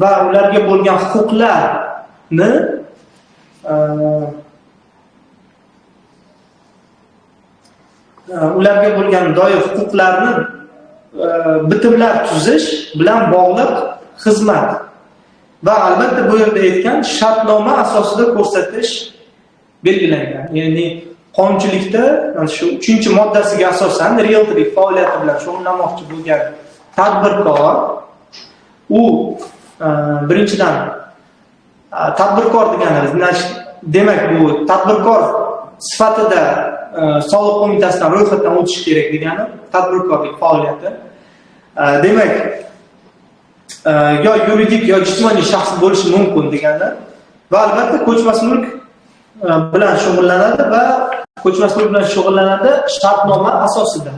va ularga bo'lgan huquqlarni ularga bo'lgan doir huquqlarni bitimlar tuzish bilan bog'liq xizmat. Va albatta bu yerda aytgan shartnoma asosida ko'rsatish belgilangan. Ya'ni qonunchilikda mana shu 3-moddasiga asosan rieltorlik faoliyati bilan shug'ullanmoqchi bo'lgan tadbirkor u birinchidan tadbirkor degani, demak bu tadbirkor sifatida soliq qo'mitasidan ro'yxatdan o'tish kerak degani tadbirkorlik faoliyati. Demak, yo yuridik yo jismoniy shaxs bo'lishi mumkin degani va albatta ko'chmas mulk bilan shug'ullanadi va ko'chmas mulk bilan shug'ullanadi shartnoma asosida.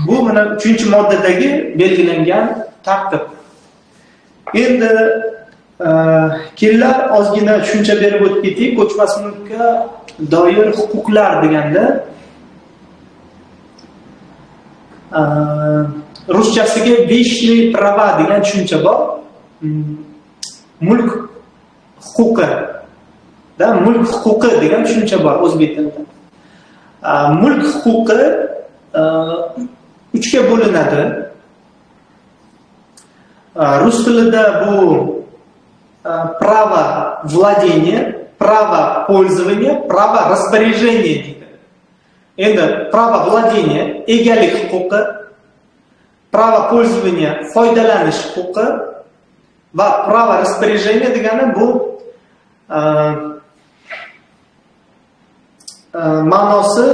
Bu mana 3-moddadagi belgilangan tartib. Endi kelinglar ozgina tushuncha berib o'tib ketaylik ko'chmas mulkka doir huquqlar deganda ruschasiga вещные права degan tushuncha bor. Mulk huquqi. Da, mulk huquqi degan tushuncha bor o'zbek tilida. Mulk huquqi uchga bo'linadi. Rus tilida bu право владения, право пользования, право распоряжения deydi. Endi право владения egalik huquqi, право пользования foydalanish huquqi va право распоряжения degani bu ma'nosi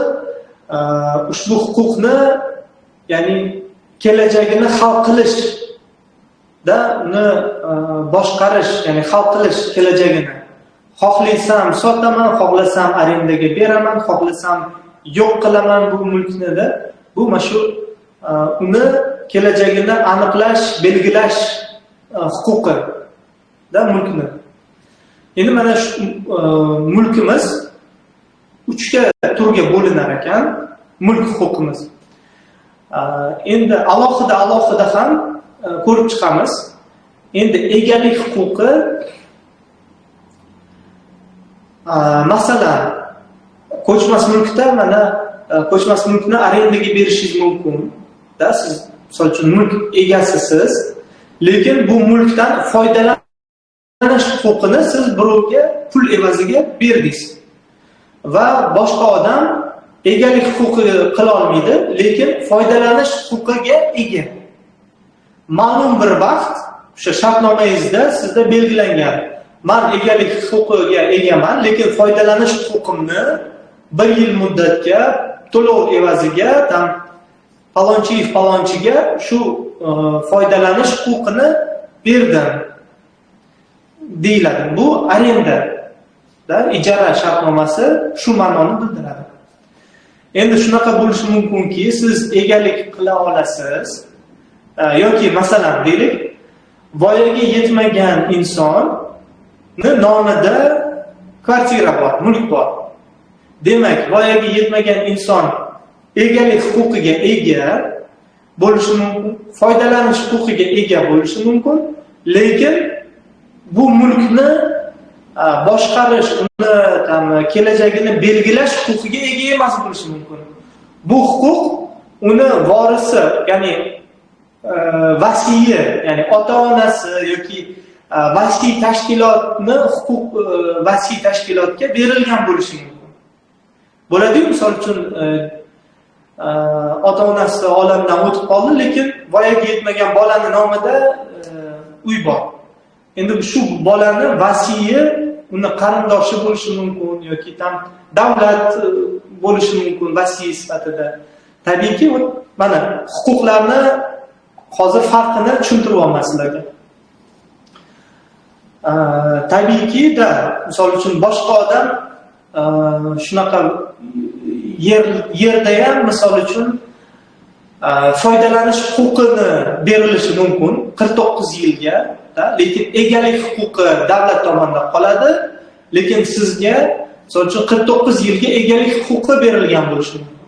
ushbu huquqni, ya'ni kelajagini hal qilish Da uni boshqarish, ya'ni hal qilish kelajagini. Xohlasam sotaman, xohlasam arendaga beraman, xohlasam yo'q qilaman bu mulkni da. Bu mana shu uni kelajagini aniqlash, belgilash huquqi da mulkni. Endi mana shu mulkimiz uchta turga bo'linar ekan, mulk huquqimiz. Endi alohida alohida ham ko'rib chiqamiz. Endi egalik huquqi, masalan, ko'chmas mulkda mana ko'chmas mulkni arendaga berishingiz mumkin. Da siz misol uchun mulk egasisiz, lekin bu mulkdan foydalanish huquqini siz birovga pul evaziga berdingiz. Va boshqa odam egalik huquqi qila olmaydi, lekin foydalanish huquqiga ega. Ma'lum bir vaqt o'sha shartnomangizda sizda belgilangan. Men egalik huquqiga egaman, lekin foydalanish huquqimni bir yil muddatga to'lov evaziga tam palonchiyev palonchiga shu foydalanish huquqini berdim deyiladi. Bu arenda da ijara shartnomasi shu ma'noni bildiradi. Endi shunaqa bo'lishi mumkinki, siz egalik qila olasiz yoki masalan deylik, voyaga yetmagan insonni nomida kvartira bor, mulk bor. Demak, voyaga yetmagan inson egalik huquqiga ega bo'lishi mumkin, foydalanish huquqiga ega bo'lishi mumkin, lekin bu mulkni boshqarish, uni tam kelajagini belgilash huquqiga ega emas bo'lishi mumkin. Bu huquq uni vorisi, ya'ni vasiyi, ya'ni ota-onasi yoki vasiy tashkilotni huquq vasiy tashkilotga berilgan bo'lishi mumkin. Bo'ladi-yu, misol uchun ota-onasi olamdan o'tib qoldi, lekin voyaga yetmagan bolani nomida uy bor. Endi shu bolani vasiyi uni qarindoshi bo'lishi mumkin yoki tam davlat bo'lishi mumkin vasiy sifatida. Tabiiyki, mana huquqlarni hozir farqini tushuntiryapman sizlarga. Tabiiyki da, misol uchun boshqa odam shunaqa yerda ham misol uchun foydalanish huquqini berilishi mumkin 49 yilga, da, lekin egalik huquqi davlat tomonidan qoladi, lekin sizga misol uchun 49 yilga egalik huquqi berilgan bo'lishi mumkin.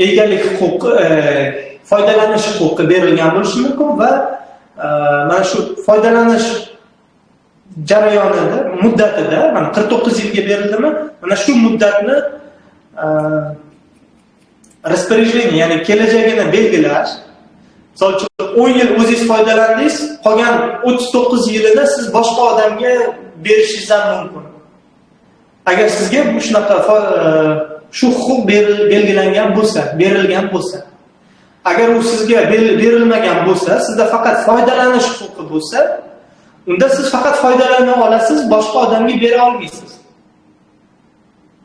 Egalik huquqi, foydalanish huquqi berilgan bo'lishi mumkin va mana shu foydalanish jarayonida, muddatida, mana 49 yilga berildimi, mana shu muddatni распоряжение, ya'ni kelajagini belgilash. Misol uchun 10 yil o'zingiz foydalandingiz, qolgan 39 yilini siz boshqa odamga berishingiz ham mumkin. Agar sizga bu shunaqa shu huquq belgilangan bo'lsa, berilgan bo'lsa. Agar u sizga berilmagan bo'lsa, sizda faqat foydalanish huquqi bo'lsa, unda siz faqat foydalana olasiz, boshqa odamga bera olmaysiz.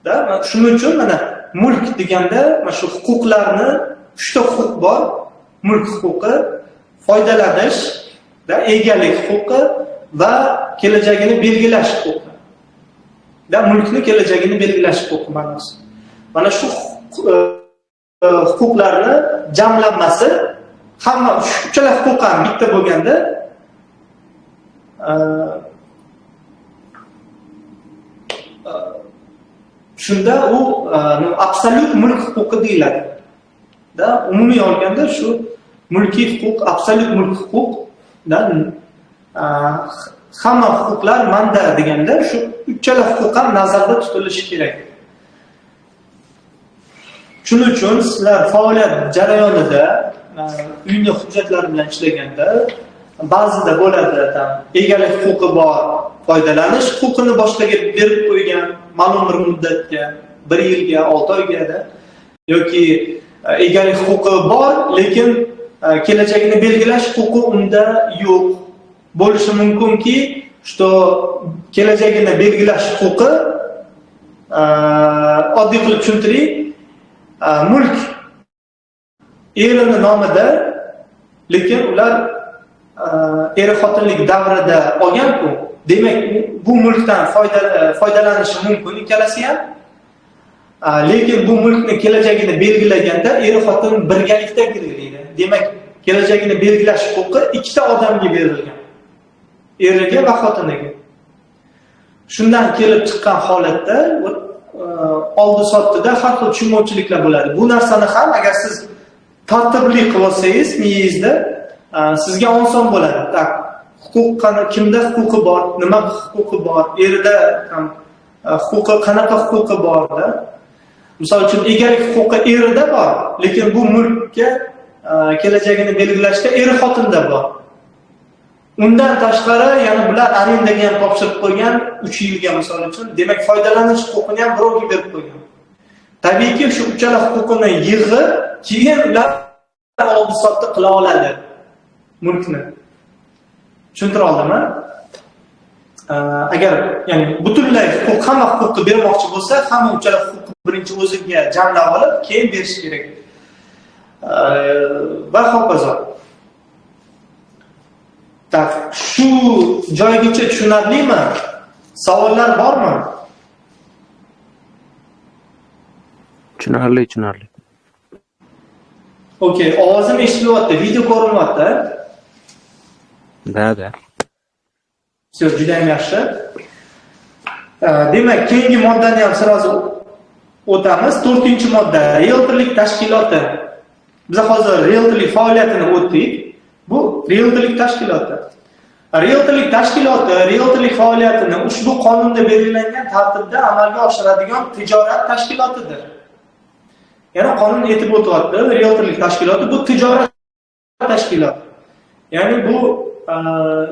Da, shuning uchun mana mulk deganda mana shu huquqlarni uchta huquq bor. Mulk huquqi, foydalanish, da, egalik huquqi va kelajagini belgilash huquqi. Da, mulkni kelajagini belgilash huquqi ma'nosi. Mana shu huquqlarni jamlanmasi, hamma uchala huquq ham bitta bo'lganda shunda u absolyut mulk huquqi deyiladi. Da, umumiy olganda shu mulkiy huquq, absolyut mulk huquq da, hamma huquqlar manda deganda shu uchala huquq ham nazarda tutilishi kerak. Shuning uchun sizlar faoliyat jarayonida uyni hujjatlari bilan ishlaganda ba'zida bo'ladi, tam egalik huquqi bor, foydalanish huquqini boshqaga berib qo'ygan ma'lum bir muddatga, 1 yilga, 6 oyga da, yoki egalik huquqi bor, lekin kelajagini belgilash huquqi unda yo'q. Bo'lishi mumkinki, что kelajagini belgilash huquqi, oddiy qilib tushuntiring, mulk erini nomida, lekin ular er xotinlik davrida olgan-ku, demak bu mulkdan foydalanishi mumkin ikkalasi ham. Lekin bu mulkni kelajagini belgilaganda er xotin birgalikda belgilaydi. Demak, kelajagini belgilash huquqi ikkita odamga berilgan. Eriga va xotiniga. Shundan kelib chiqqan holatda oldi-sotdida har xil tushunmovchiliklar bo'ladi. Bu narsani ham agar siz tartibli qilib olsangiz miyangizda, sizga oson bo'ladi. Tak, huquq qani, kimda huquqi bor, nima huquqi bor, erida ham huquqi, qanaqa huquqi borda. Misol uchun egalik huquqi erida bor, lekin bu mulkka kelajagini belgilashda eri xotinda bor. Undan tashqari yana bular arendaga ham topshirib qo'ygan 3 yilga misol uchun. Demak, foydalanish huquqini ham birovga berib qo'ygan. Tabiiyki, shu uchala huquqini yig'ib, keyin ular oldi-sotdi qila oladi mulkni. Tushuntira oldimmi? Agar ya'ni butunlay huquq, hamma huquqni bermoqchi bo'lsa, hamma uchala huquqni birinchi o'ziga jamlab olib, keyin berish kerak. Va hokazo. Tak, shu joygacha tushunarlimi? Savollar bormi? Tushunarli, tushunarli. Okey, ovozim eshitilyapti, video ko'rinyapti. Da, da. Всё, juda ham yaxshi. Demak, keyingi moddani ham sразу o'tamiz. 4-modda, rieltorlik tashkiloti. Biz hozir rieltorlik faoliyatini o'tdik. Bu rieltorlik tashkiloti. Rieltorlik tashkiloti rieltorlik faoliyatini ushbu qonunda belgilangan tartibda amalga oshiradigan tijorat tashkilotidir. Ya'ni qonun aytib o'tyapti, rieltorlik tashkiloti bu tijorat tashkiloti. Ya'ni bu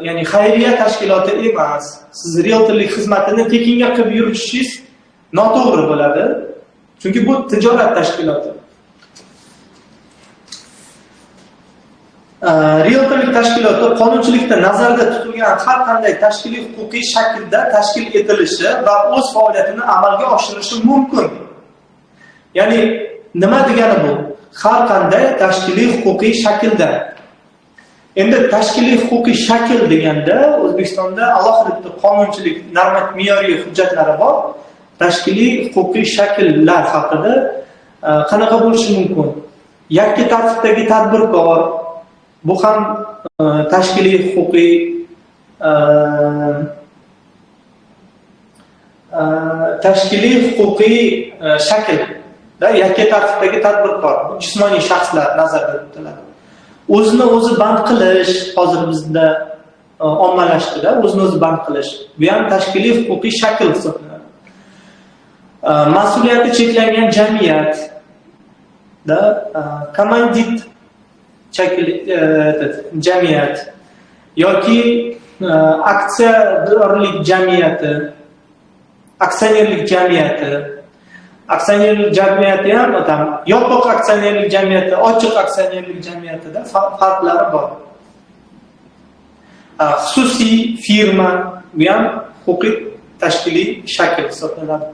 ya'ni xayriya tashkiloti emas. Siz rieltorlik xizmatini tekinga qilib yuritishingiz noto'g'ri bo'ladi. Chunki bu tijorat tashkiloti. Rieltorlik tashkiloti qonunchilikda nazarda tutilgan har qanday tashkiliy huquqiy shaklda tashkil etilishi va o'z faoliyatini amalga oshirishi mumkin. Ya'ni nima degani bu? Har qanday tashkiliy huquqiy shaklda. Endi tashkiliy huquqiy shakl deganda O'zbekistonda alohida qonunchilik normativ me'yoriy hujjatlari bor. Tashkiliy huquqiy shakllar haqida qanaqa bo'lishi mumkin? Yakka tartibdagi tadbirkor, bu ham tashkiliy huquqiy tashkiliy huquqiy shakl da, yakka tartibdagi tadbirkor, bu jismoniy shaxslar nazarda tutiladi. O'zini o'zi band qilish hozir bizda ommalashdida, o'zini o'zi band qilish. Bu ham tashkiliy huquqiy shakl hisoblanadi. Mas'uliyati cheklangan jamiyat da, kommandit jamiyat yoki aksiyadorlik jamiyati, aksionerlik jamiyati. Aksionerlik jamiyati ham tam yopiq aksionerlik jamiyati, ochiq aksionerlik jamiyatida farqlari bor. Xususiy firma, bu ham huquqiy tashkiliy shakl hisoblanadi.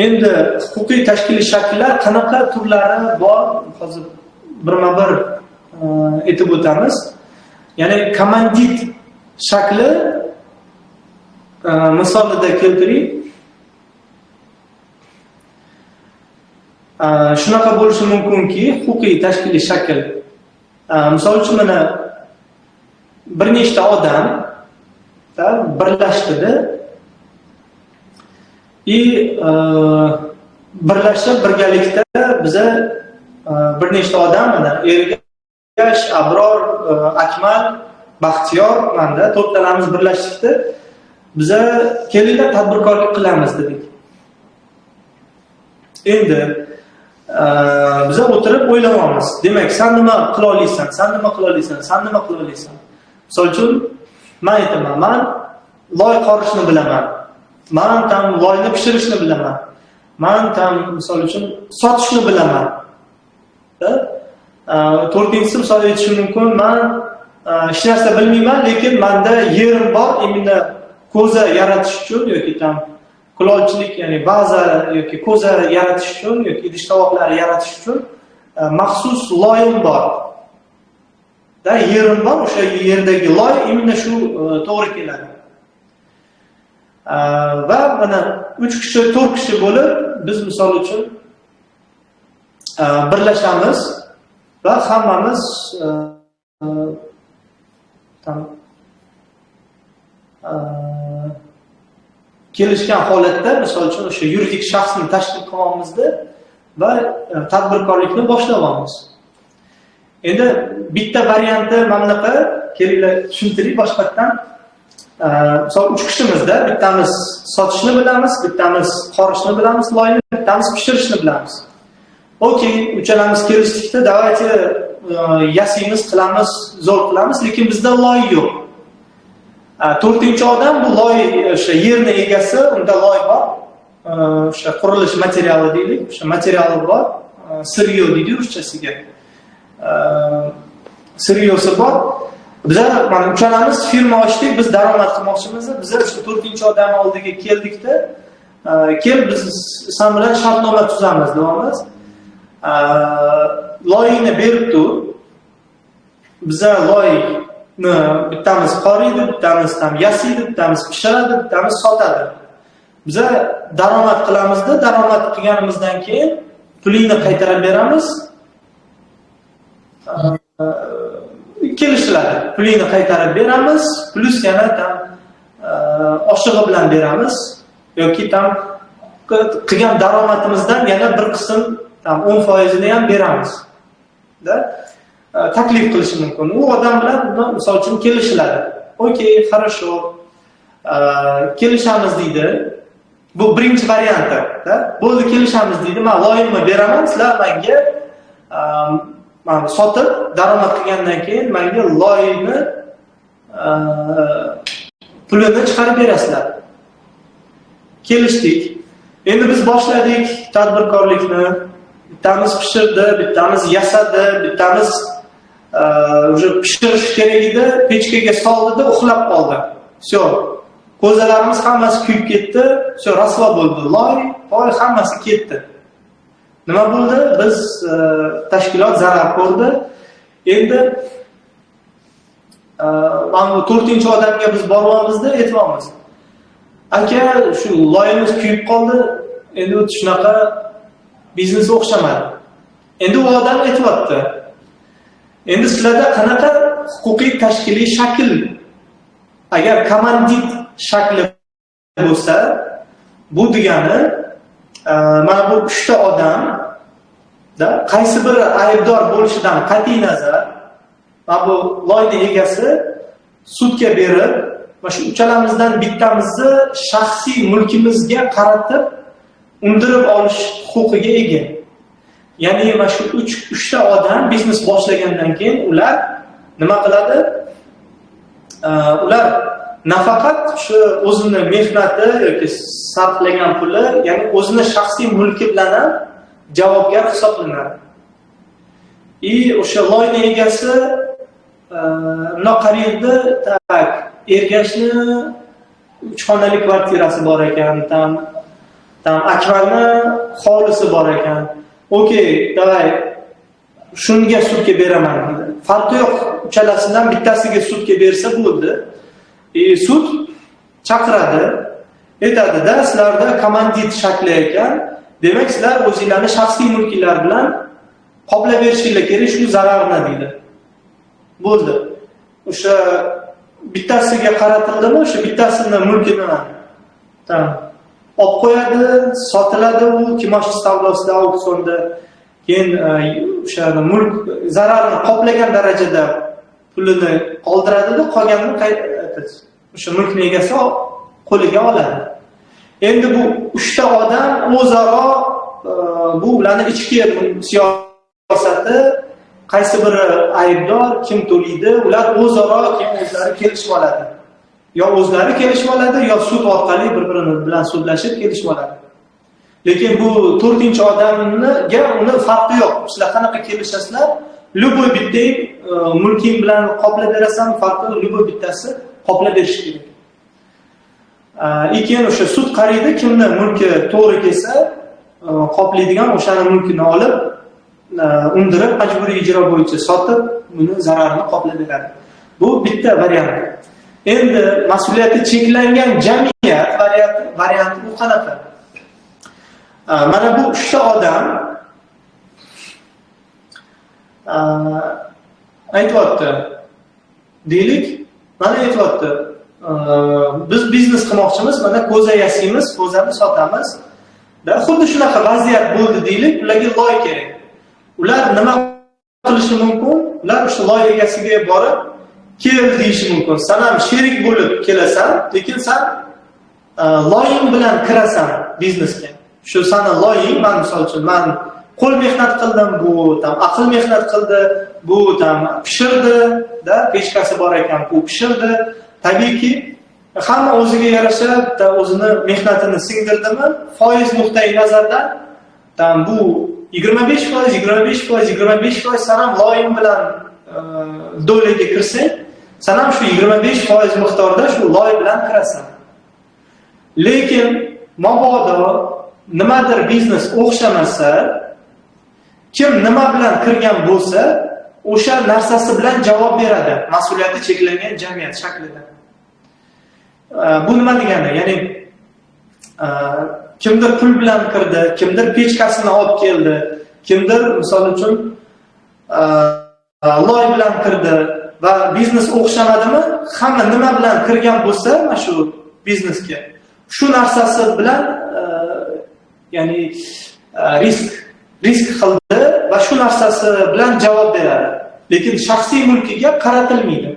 Endi huquqiy tashkiliy shakllar qanaqa turlari bor? Hozir birma-bir aytib o'tamiz. Ya'ni kommandit shakli misolida keltiring. Shunaqa bo'lishi mumkinki, huquqiy tashkiliy shakl. Misol uchun mana bir nechta odam birlashdida birlashib birgalikda biza bir nechta odam mana Ergash, Abror, Akmal, Baxtiyor manda to'rttalamiz birlashdikda biza kelinglar tadbirkorlik qilamiz dedik. Endi biza o'tirib o'ylayapmiz. Demak, sen nima qila olasan? Sen nima qila olasan? Sen nima qila olasan? Misol uchun men aytaman, men loy qorishni bilaman. Men tam loyni pishirishni bilaman. Men tam misol uchun sotishni bilaman. To'rtinchisi misol aytishim mumkin, men hech narsa bilmayman, lekin menda yerim bor, imенно ko'za yaratish uchun yoki tam kulolchilik, ya'ni baza yoki ko'za yaratish uchun yoki idish tovoqlar yaratish uchun maxsus loyim bor. Da yerim bor, o'sha yerdagi loy именно shu to'g'ri keladi. Va mana 3 kishi, 4 kishi bo'lib biz, misol uchun, birlashamiz va hammamiz там kelishgan holatda, misol uchun, o'sha yuridik shaxsni tashkil qilyapmizda va tadbirkorlikni boshlayapmiz. Endi bitta varianti mana bunaqa, kelinglar, tushuntiring boshqatdan. Misol, 3 kishimizda bittamiz sotishni bilamiz, bittamiz qorishni bilamiz loyni, bittamiz pishirishni bilamiz. Okey, uchalamiz kelishdikda, давайте yasaymiz, qilamiz, zo'r qilamiz, lekin bizda loy yo'q. To'rtinchi odam bu loy, o'sha yerni egasi, unda loy bor. O'sha qurilish materiali deylik, o'sha materiali bor, сырьё deydi ruschasiga. Сырьё si bor. Biza mana uchalamiz firma ochdik, biz daromad qilmoqchimiz. Biza o'sha to'rtinchi odam oldiga keldikda, kel, biz san bilan shartnoma tuzamiz deyapmiz. Loyingni berib tur. Biza loyni bittamiz qoriydi, bittamiz там yasaydi, bittamiz pishiradi, bittamiz sotadi. Biza daromad qilamizda, daromad qilganimizdan keyin pulingni qaytarib beramiz. Kelishiladi. Pulingni qaytarib beramiz, плюс yana там oshig'i bilan beramiz yoki там qilgan daromadimizdan yana bir qism, там 10 foizini ham beramiz. Da taklif qilishi mumkin. U odam bilan, misol uchun, kelishiladi. Okey, хорошо. Kelishamiz deydi. Bu birinchi varianti, da. Bo'ldi, kelishamiz deydi. Men loyimni beraman, sizlar menga mana sotib daromad qilgandan keyin menga loyni pulini chiqarib berasizlar. Kelishdik. Endi biz boshladik tadbirkorlikni. Bittamiz pishirdi, bittamiz yasadi, bittamiz уже pishirish kerak edi, pechkaga soldida uxlab qoldi. Всё. Ko'zalarimiz hammasi kuyib ketdi, всё, rasvo bo'ldi. Loy, poy hammasi ketdi. Nima bo'ldi? Biz tashkilot zarar ko'rdi. Endi mana bu to'rtinchi odamga biz boryapmizda, aytyapmiz. Aka, shu loyimiz kuyib qoldi. Endi u shunaqa biznes o'xshamadi. Endi u odam aytyapti. Endi sizlarda qanaqa huquqiy tashkiliy shakl, agar kommandit shakli bo'lsa, bu degani mana bu uchta odam da qaysi biri aybdor bo'lishidan qat'iy nazar, mana bu loyni egasi sudga berib, mana shu uchalamizdan bittamizni shaxsiy mulkimizga qaratib undirib olish huquqiga ega. Ya'ni mana shu uchta odam biznes boshlagandan keyin ular nima qiladi? Ular nafaqat shu o'zini mehnati yoki sarflagan puli, ya'ni o'zini shaxsiy mulki bilan ham javobgar hisoblanadi. И o'sha loyni egasi bundoq qaraydi, так, Ergashni uch xonali kvartirasi bor ekan, там Akmalni hovlisi bor ekan. Okey, давай, shunga sudga beraman deydi. Farqi yo'q, uchalasidan bittasiga sudga bersa bo'ldi. Sud chaqiradi, aytadida, sizlarda kommandit shakli ekan, demak, sizlar o'zinglarni shaxsiy mulkinglar bilan qoplab berishinglar kerak shu zararni deydi. Bo'ldi. O'sha bittasiga qaratildimi, o'sha bittasini mulkini там olib qo'yadi, sotiladi u kimoshdi savdosida, auksionda. Keyin o'sha mulk zararni qoplagan darajada pulini qoldiradida, qolganini o'sha mulkni egasi qo'liga oladi. Endi bu uchta odam o'zaro bu ularni ichki siyosati, qaysi biri aybdor, kim to'laydi, ular o'zaro keyin o'zlari kelishib oladi. Yo o'zlari kelishib oladi, yo sud orqali bir-birini bilan sudlashib kelishib oladi. Lekin bu to'rtinchi odamga uni farqi yo'q. Sizlar qanaqa kelishasizlar? Любой bitta mulking bilan qoplab berasan, farqi yo'q, любой bittasi qoplab berishi kerak. Keyin o'sha sud qaraydi, kimni mulki to'g'ri kelsa, qoplaydigan o'shani mulkini olib undirib, majburiy ijro bo'yicha sotib, buni zararini qoplab beradi. Bu bitta variant. Endi mas'uliyati cheklangan jamiyat varianti bu qanaqa? Mana bu uchta odam aytyapti. Deylik, mana aytyapti. Biz biznes qilmoqchimiz, mana ko'za yasaymiz, ko'zani sotamiz. Da xuddi shunaqa vaziyat bo'ldi deylik, ularga loy kerak. Ular nima qilishi mumkin? Ular o'sha loy egasiga borib, kel deyishi mumkin. San ham sherik bo'lib kelasan, lekin san loying bilan kirasan biznesga. Shu sani loying, man misol uchun, man qo'l mehnat qildim, bu там aql mehnat qildi, bu там pishirdi, da pechkasi bor ekan, bu pishirdi. Tabiiyki, hamma o'ziga yarasha bitta o'zini mehnatini singdirdimi, foiz nuqtai nazardan там bu 25%, 25%, 25%, san ham loying bilan доля ga kirsang, san ham shu 25% miqdorda shu loy bilan kirasan. Lekin mabodo nimadir biznes o'xshamasa, kim nima bilan kirgan bo'lsa, o'sha narsasi bilan javob beradi mas'uliyati cheklangan jamiyat shaklida. Bu nima degani? Ya'ni kimdir pul bilan kirdi, kimdir pechkasini olib keldi, kimdir misol uchun loy bilan kirdi va biznes o'xshamadimi, hamma nima bilan kirgan bo'lsa mana shu biznesga, shu narsasi bilan ya'ni risk qildi va shu narsasi bilan javob beradi. Lekin shaxsiy mulkiga qaratilmaydi.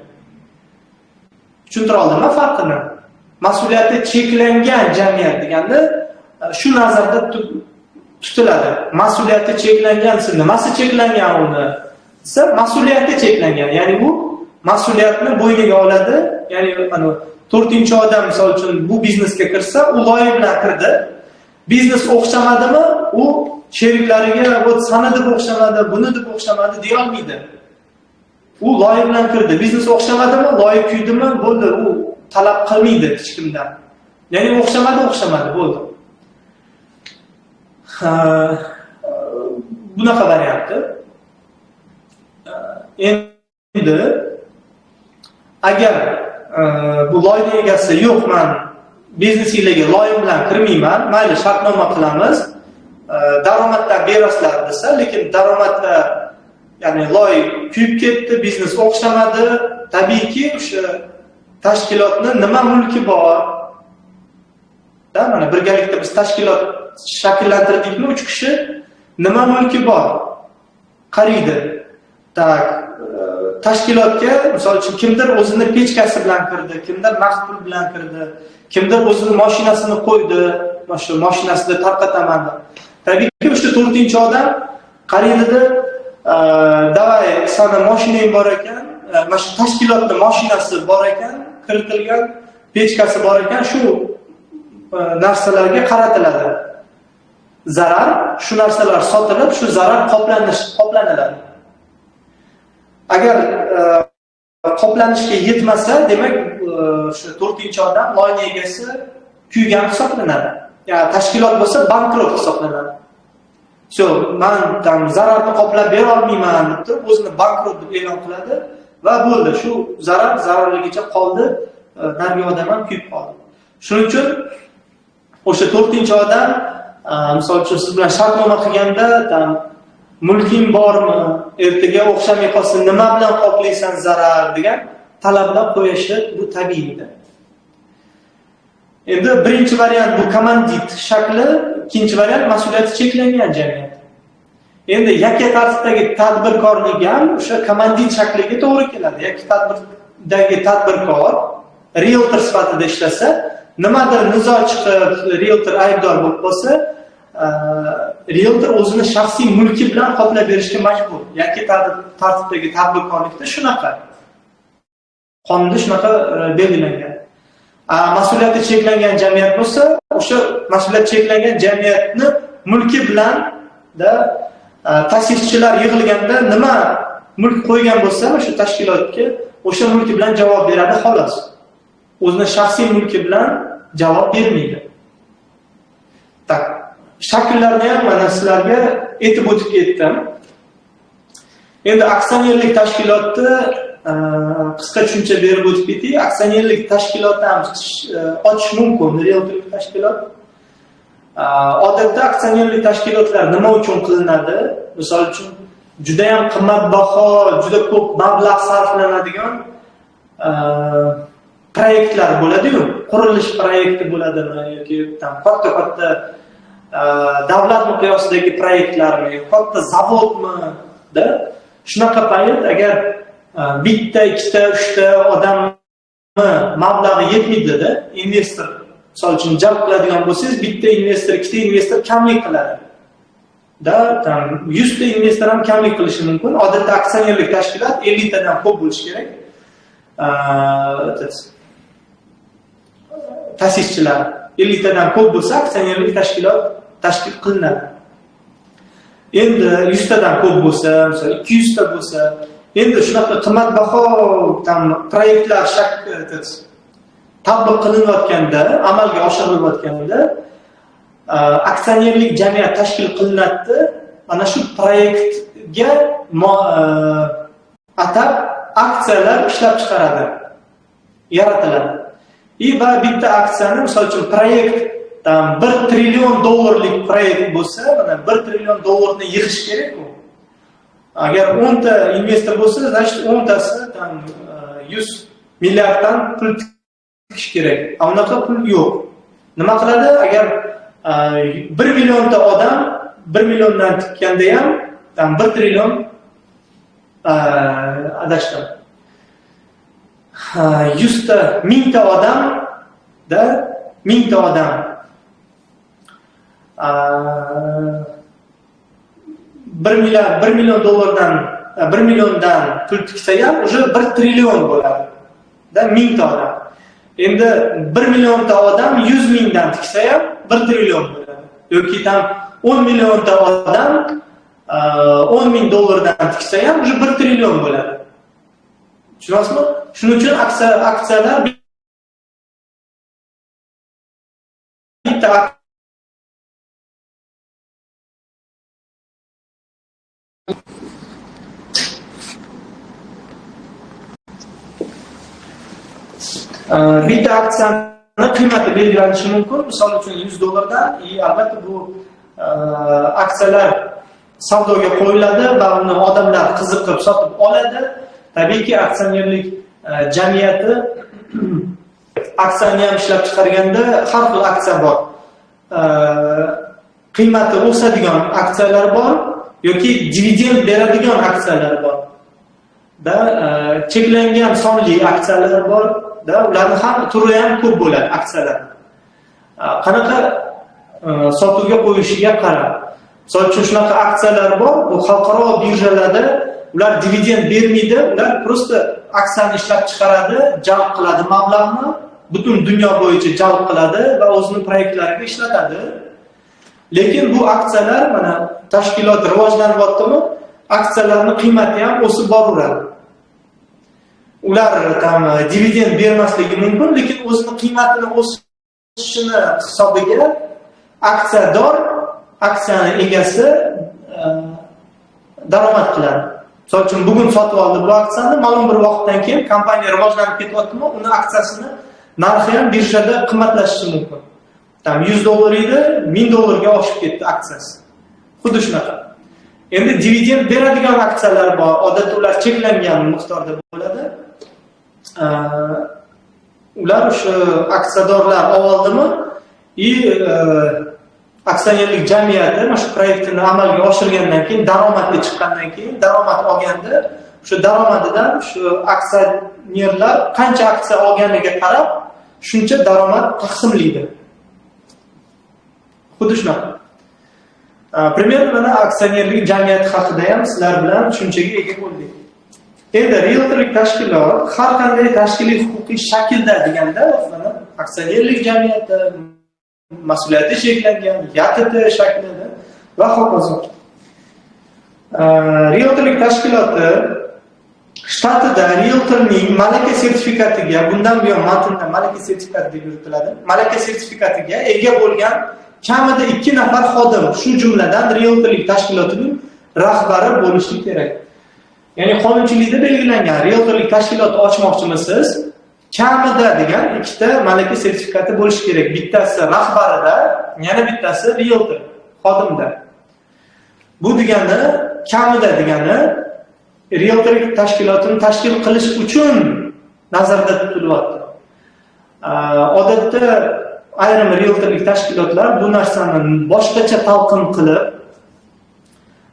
Tushuntira oldimmi farqini? Mas'uliyati cheklangan jamiyat deganda shu nazarda tutiladi. Mas'uliyati cheklangan desa, nimasi cheklangan uni? Desa, mas'uliyati cheklangan. Ya'ni u mas'uliyatni bo'yniga oladi. Ya'ni mana to'rtinchi odam misol uchun bu biznesga kirsa, u loy bilan kirdi. Biznes o'xshamadimi, u sheriklariga "Вот sani deb o'xshamadi, buni deb o'xshamadi" deya olmaydi. U loy bilan kirdi. Biznes o'xshamadimi, loyi kuydimi, bo'ldi, u talab qilmaydi hech kimdan. Ya'ni o'xshamadi, o'xshamadi, bo'ldi. Ha, bunaqa varianti. Endi agar bu loyni egasi "Yo'q, man biznesinglarga loyim bilan kirmayman, mayli, shartnoma qilamiz, daromaddan berasizlar" desa, lekin daromadda, ya'ni loy kuyib ketdi, biznes o'xshamadi, tabiiyki, o'sha tashkilotni nima mulki bor da, mana birgalikda biz tashkilot shakllantirdikmi, uch kishi, nima mulki bor, qaraydi. Так, tashkilotga misol uchun kimdir o'zini pechkasi bilan kirdi, kimdir naqd pul bilan kirdi, kimdir o'zini mashinasini qo'ydi, mana shu mashinasida tarqataman deb. Tabiiyki, o'sha to'rtinchi odam qaraydida, "Давай, sani mashinang bor ekan, mana shu tashkilotni mashinasi bor ekan, kiritilgan pechkasi bor ekan", shu narsalarga qaratiladi. Zarar, shu narsalar sotilib, shu zarar qoplaniladi. Agar qoplanishga yetmasa, demak, shu to'rtinchi odam, loyni egasi kuygan hisoblanadi. Ya'ni tashkilot bo'lsa, bankrot hisoblanadi. "Всё, man там zararni qoplab bera olmayman" deb turib, o'zini bankrot deb e'lon qiladi va bo'ldi. Shu zarar zararligicha qoldi, narigi odam ham kuyib qoldi. Shuning uchun o'sha to'rtinchi odam misol uchun siz bilan shartnoma qilganda там mulking bormi, ertaga o'xshamay qolsa, nima bilan qoplaysan zarar degan talablar qo'yishi bu tabiiydir. Endi birinchi variant bu kommandit shakli, ikkinchi variant mas'uliyati cheklangan jamiyat. Endi yakka tartibdagi tadbirkorlik ham o'sha kommandit shakliga to'g'ri keladi. Yakka tadbirdagi tadbirkor rieltor sifatida ishlasa, nimadir nizo chiqib, rieltor aybdor bo'lib qolsa, rieltor o'zini shaxsiy mulki bilan qoplab berishga majbur. Yakka tartibdagi tadbirkorlikda shunaqa. Qonunda shunaqa belgilangan. Mas'uliyati cheklangan jamiyat bo'lsa, o'sha mas'uliyati cheklangan jamiyatni mulki bilan da ta'sischilar yig'ilganda nima mulk qo'ygan bo'lsa, o'sha tashkilotga, o'sha mulki bilan javob beradi, xolos. O'zini shaxsiy mulki bilan javob bermaydi. Так, shakllarni ham mana sizlarga aytib o'tib ketdim. Endi aksionerlik tashkiloti qisqa tushuncha berib o'tib ketay. Aksionerlik tashkilotini ham ochish mumkin, rieltorlik tashkilot. Odatda aksionerlik tashkilotlar nima uchun qilinadi? Misol uchun, juda ham qimmatbaho, juda ko'p mablag' sarflanadigan proyektlar bo'ladi-yu, qurilish proyekti bo'ladimi yoki tam katta-katta davlat miqyosidagi proyektlarmi, katta zavodmi, da? Shunaqa payt agar bitta, ikkita, uchta odamni mablag'i yetmaydi-da, investor misol uchun jalb qiladigan bo'lsangiz, bitta investor, ikkita investor kamlik qiladi. Da, tam 100 ta investor ham kamlik qilishi mumkin. Odatda aksionerlik tashkilot 50 tadan ko'p bo'lishi kerak. Ta'sischilar 50 tadan ko'p bo'lsa, aksionerlik tashkilot tashkil qilinadi. Endi 100 tadan ko'p bo'lsa, misol 200 ta bo'lsa, endi shunaqa qimmatbaho tam proyektlar tatbiq qilinayotganda, amalga oshirilayotganda aksionerlik jamiyat tashkil qilinadi. Mana shu proyektga atab aksiyalar ishlab chiqaradi, yaratiladi. Va bitta aksiyani, misol uchun, proyekt tam 1 trillion dollarlik proyekt bo'lsa, mana 1 trillion dollarni yig'ish kerak-ku. Agar 10 ta investor bo'lsa, значит 10 tasi tam 100 milliarddan pul tikish kerak. A unaqa pul yo'q. Nima qiladi? Agar 1 millionta odam 1 milliondan tikkanda ham tam 1 trillion, adashdim. 100 ta, 1000 ta odam da, 1000 ta odam 1 milliard, 1 million dollardan, 1 milliondan pul tiksa ham уже 1 trillion bo'ladi. Da, 1000 ta odam. Endi 1 millionta odam 100 mingdan tiksa ham 1 trillion bo'ladi. Yoki tam 10 millionta odam 10 ming dollardan tiksa ham уже 1 trillion bo'ladi. Tushunasizmi? Shuning uchun aksiyalar bitta bitta aksiyani qiymati belgilanishi mumkin. Misol uchun 100 dollardan, и albatta bu aksiyalar savdoga qo'yiladi va uni odamlar qiziqib sotib oladi. Tabiiyki, aksionerlik jamiyati aksiyani ham ishlab chiqarganda har xil aksiya bor. Qiymati o'sadigan aksiyalar bor yoki dividend beradigan aksiyalar bor. Da, cheklangan sonli aksiyalar bor, da, ularni ham turi ham ko'p bo'ladi aksiyalar. Qanaqa sotuvga qo'yishiga qarab. Misol uchun shunaqa aksiyalar bor, bu xalqaro birjalarda ular dividend bermaydi, ular просто aksiyani ishlab chiqaradi, jalb qiladi mablag'ni, butun dunyo bo'yicha jalb qiladi va o'zini proyektlariga ishlatadi. Lekin bu aksiyalar mana tashkilot rivojlanyaptimi, aksiyalarning qiymati ham o'sib boraveradi. Ular tam dividend bermasligi mumkin, lekin o'zini qiymatini o'sishini hisobiga aksiyador, aksiyani egasi daromad qiladi. Misol uchun bugun sotib oldi bu aksiyani, ma'lum bir vaqtdan keyin kompaniya rivojlanib ketyaptimi, uni aksiyasini narxi ham birjada qimmatlashishi mumkin. Tam 100 dollar edi, 1000 dollarga oshib ketdi aksiyasi. Xuddi shunaqa. Endi dividend beradigan aksiyalar bor, odatda ular cheklangan miqdorda bo'ladi. Ular o'sha aksiyadorlar oldimi и aksionerlik jamiyati mana shu proyektini amalga oshirgandan keyin, daromadga chiqqandan keyin, daromad olganda o'sha daromadidan shu aksionerlar qancha aksiya olganiga qarab shuncha daromad taqsimlaydi. Xuddi shunaqa. Примерно mana aksionerlik jamiyati haqida ham sizlar bilan tushunchaga ega bo'ldik. Endi rieltorlik tashkilot har qanday tashkiliy huquqiy shaklda deganda, mana aksionerlik jamiyati, mas'uliyati cheklangan, YTT shaklida va hokazo. Rieltorlik tashkiloti shtatida rieltorning malaka sertifikatiga, bundan buyon matnda malaka sertifikati deb yuritiladi. Malaka sertifikatiga ega bo'lgan kamida 2 nafar xodim, shu jumladan rieltorlik tashkilotining rahbari bo'lishi kerak. Ya'ni qonunchilikda belgilangan rieltorlik tashkiloti ochmoqchimisiz, kamida degan ikkita malaka sertifikati bo'lishi kerak. Bittasi rahbarida, yana bittasi rieltor xodimda. Bu degani, kamida degani rieltorlik tashkilotini tashkil qilish uchun nazarda tutilyapti. Odatda ayrim rieltorlik tashkilotlar bu narsani boshqacha talqin qilib,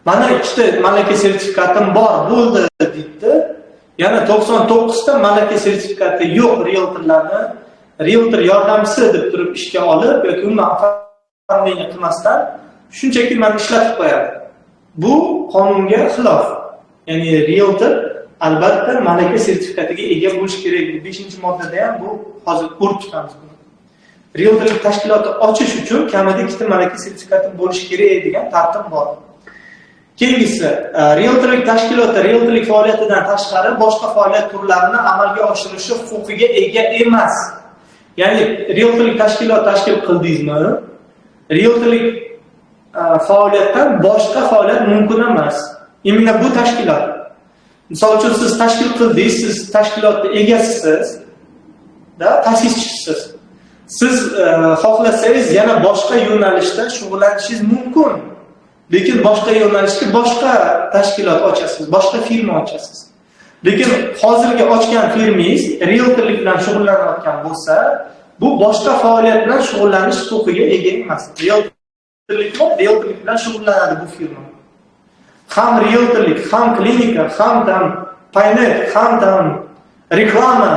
mana ikkita malaka sertifikatim bor, bo'ldi deydi. Yana 99 ta malaka sertifikati yo'q rieltorlarni rieltor yordamchisi deb turib ishga olib yoki umuman оформление qilmasdan shunchaki mana ishlatib qo'yadi. Bu qonunga xilof. Ya'ni rieltor albatta malaka sertifikatiga ega bo'lishi kerak. 5-moddada ham bu hozir ko'rib chiqamiz buni. Rieltorlik tashkiloti ochish uchun kamida ikkita malaka sertifikati bo'lishi kerak degan tartib bor. Keyingisi, rieltorlik tashkiloti rieltorlik faoliyatidan tashqari boshqa faoliyat turlarini amalga oshirishi huquqiga ega emas. Ya'ni rieltorlik tashkilot tashkil qildingizmi? Rieltorlik faoliyatdan boshqa faoliyat mumkin emas. Именно bu tashkilot. Misol uchun siz tashkil qildingiz, siz tashkilotning egasisiz, da ta'sischisiz. Siz xohlasangiz yana boshqa yo'nalishda shug'ullanishingiz mumkin. Lekin boshqa yo'nalishga boshqa tashkilot ochasiz, boshqa firma ochasiz. Lekin hozirgi ochgan firmangiz rieltorlik bilan shug'ullanayotgan bo'lsa, bu boshqa faoliyat bilan shug'ullanish huquqiga ega emas. Rieltorlik bilan shug'ullanadi bu firma. Ham rieltorlik, ham klinika, ham там paynet, ham там reklama,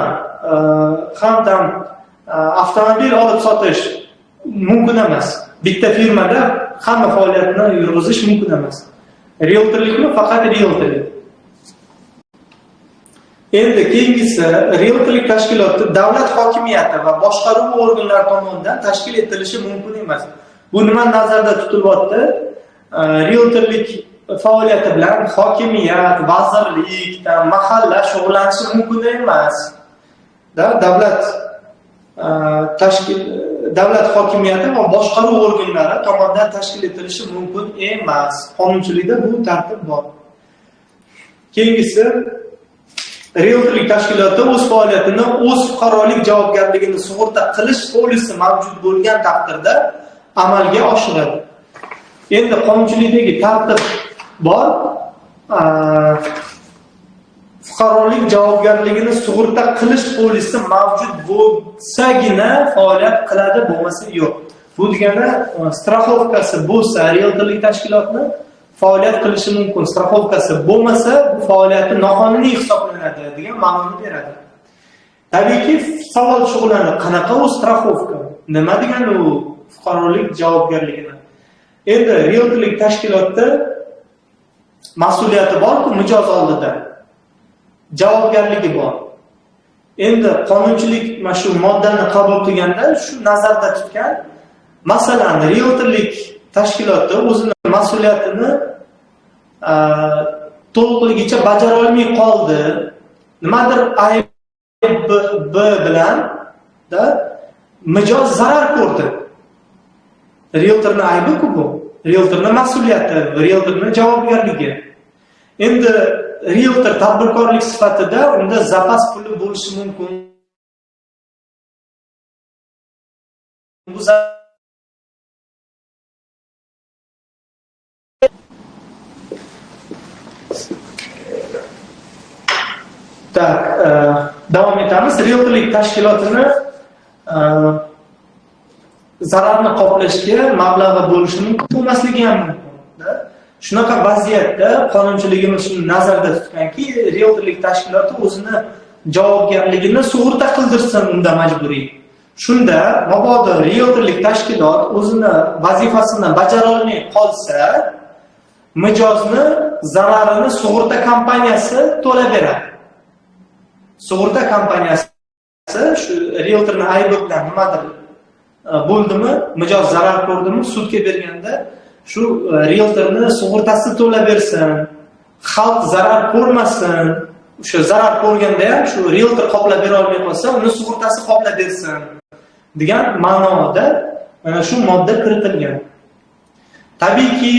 ham там avtomobil olib sotish mumkin emas. Bitta firmada hamma faoliyatni yurg'izish mumkin emas. Rieltorlikmi? Faqat rieltorlik. Endi keyingisi, rieltorlik tashkiloti davlat hokimiyati va boshqaruv organlari tomonidan tashkil etilishi mumkin emas. Bu nima nazarda tutilyapti? Rieltorlik faoliyati bilan hokimiyat, vazirlik, mahalla shug'ullanishi mumkin emas. Da davlat tashkil davlat hokimiyati va boshqaruv organlari tomonidan tashkil etilishi mumkin emas. Qonunchilikda bu tartib bor. Keyingisi, rieltorlik tashkiloti o'z faoliyatini o'z fuqarolik javobgarligini sug'urta qilish polisi mavjud bo'lgan taqdirda amalga oshiradi. Endi qonunchilikdagi tartib bor. Fuqarolik javobgarligini sug'urta qilish polisi mavjud bo'lsagina faoliyat qiladi, bo'lmasa yo'q. Bu degani страховка si bo'lsa rieltorlik tashkilotni faoliyat qilishi mumkin. Страховка si bo'lmasa bu faoliyati noqonuniy hisoblanadi degan ma'noni beradi. Tabiiyki savol shug'ullanadi. Qanaqa u страховка? Nima degani u fuqarolik javobgarligini? Endi rieltorlik tashkilotda mas'uliyati bor-ku mijoz oldida. Javobgarligi bor. Endi qonunchilik mana shu moddani qabul qilganda shu nazarda tutgan, masalan, rieltorlik tashkiloti o'zini mas'uliyatini to'liqligicha bajara olmay qoldi. Nimadir ayb bilan da mijoz zarar ko'rdi. Rieltorning aybi-ku bu. Rieltorning mas'uliyati, rieltorning javobgarligi. Endi rieltor tadbirkorlik sifatida unda zapas puli bo'lishi mumkin. Bu Так, davom etamiz. Rieltorlik tashkilotini zararni qoplashga mablag'i bo'lishi mumkin, bo'lmasligi ham mumkin. Shunaqa vaziyatda qonunchiligimiz shuni nazarda tutganki, rieltorlik tashkiloti o'zini javobgarligini sug'urta qildirsin unda majburiy. Shunda mabodo rieltorlik tashkilot o'zini vazifasini bajara olmay qolsa, mijozni zararini sug'urta kompaniyasi to'lab beradi. Sug'urta kompaniyasi shu rieltorning aybi bilan nimadir bo'ldimi, mijoz zarar ko'rdimi, sudga berganda shu rieltorni sug'urtasi to'lab bersin, xalq zarar ko'rmasin, o'sha zarar ko'rganda ham shu rieltor qoplab bera olmay qolsa, uni sug'urtasi qoplab bersin degan ma'noda mana shu modda kiritilgan. Tabiiyki,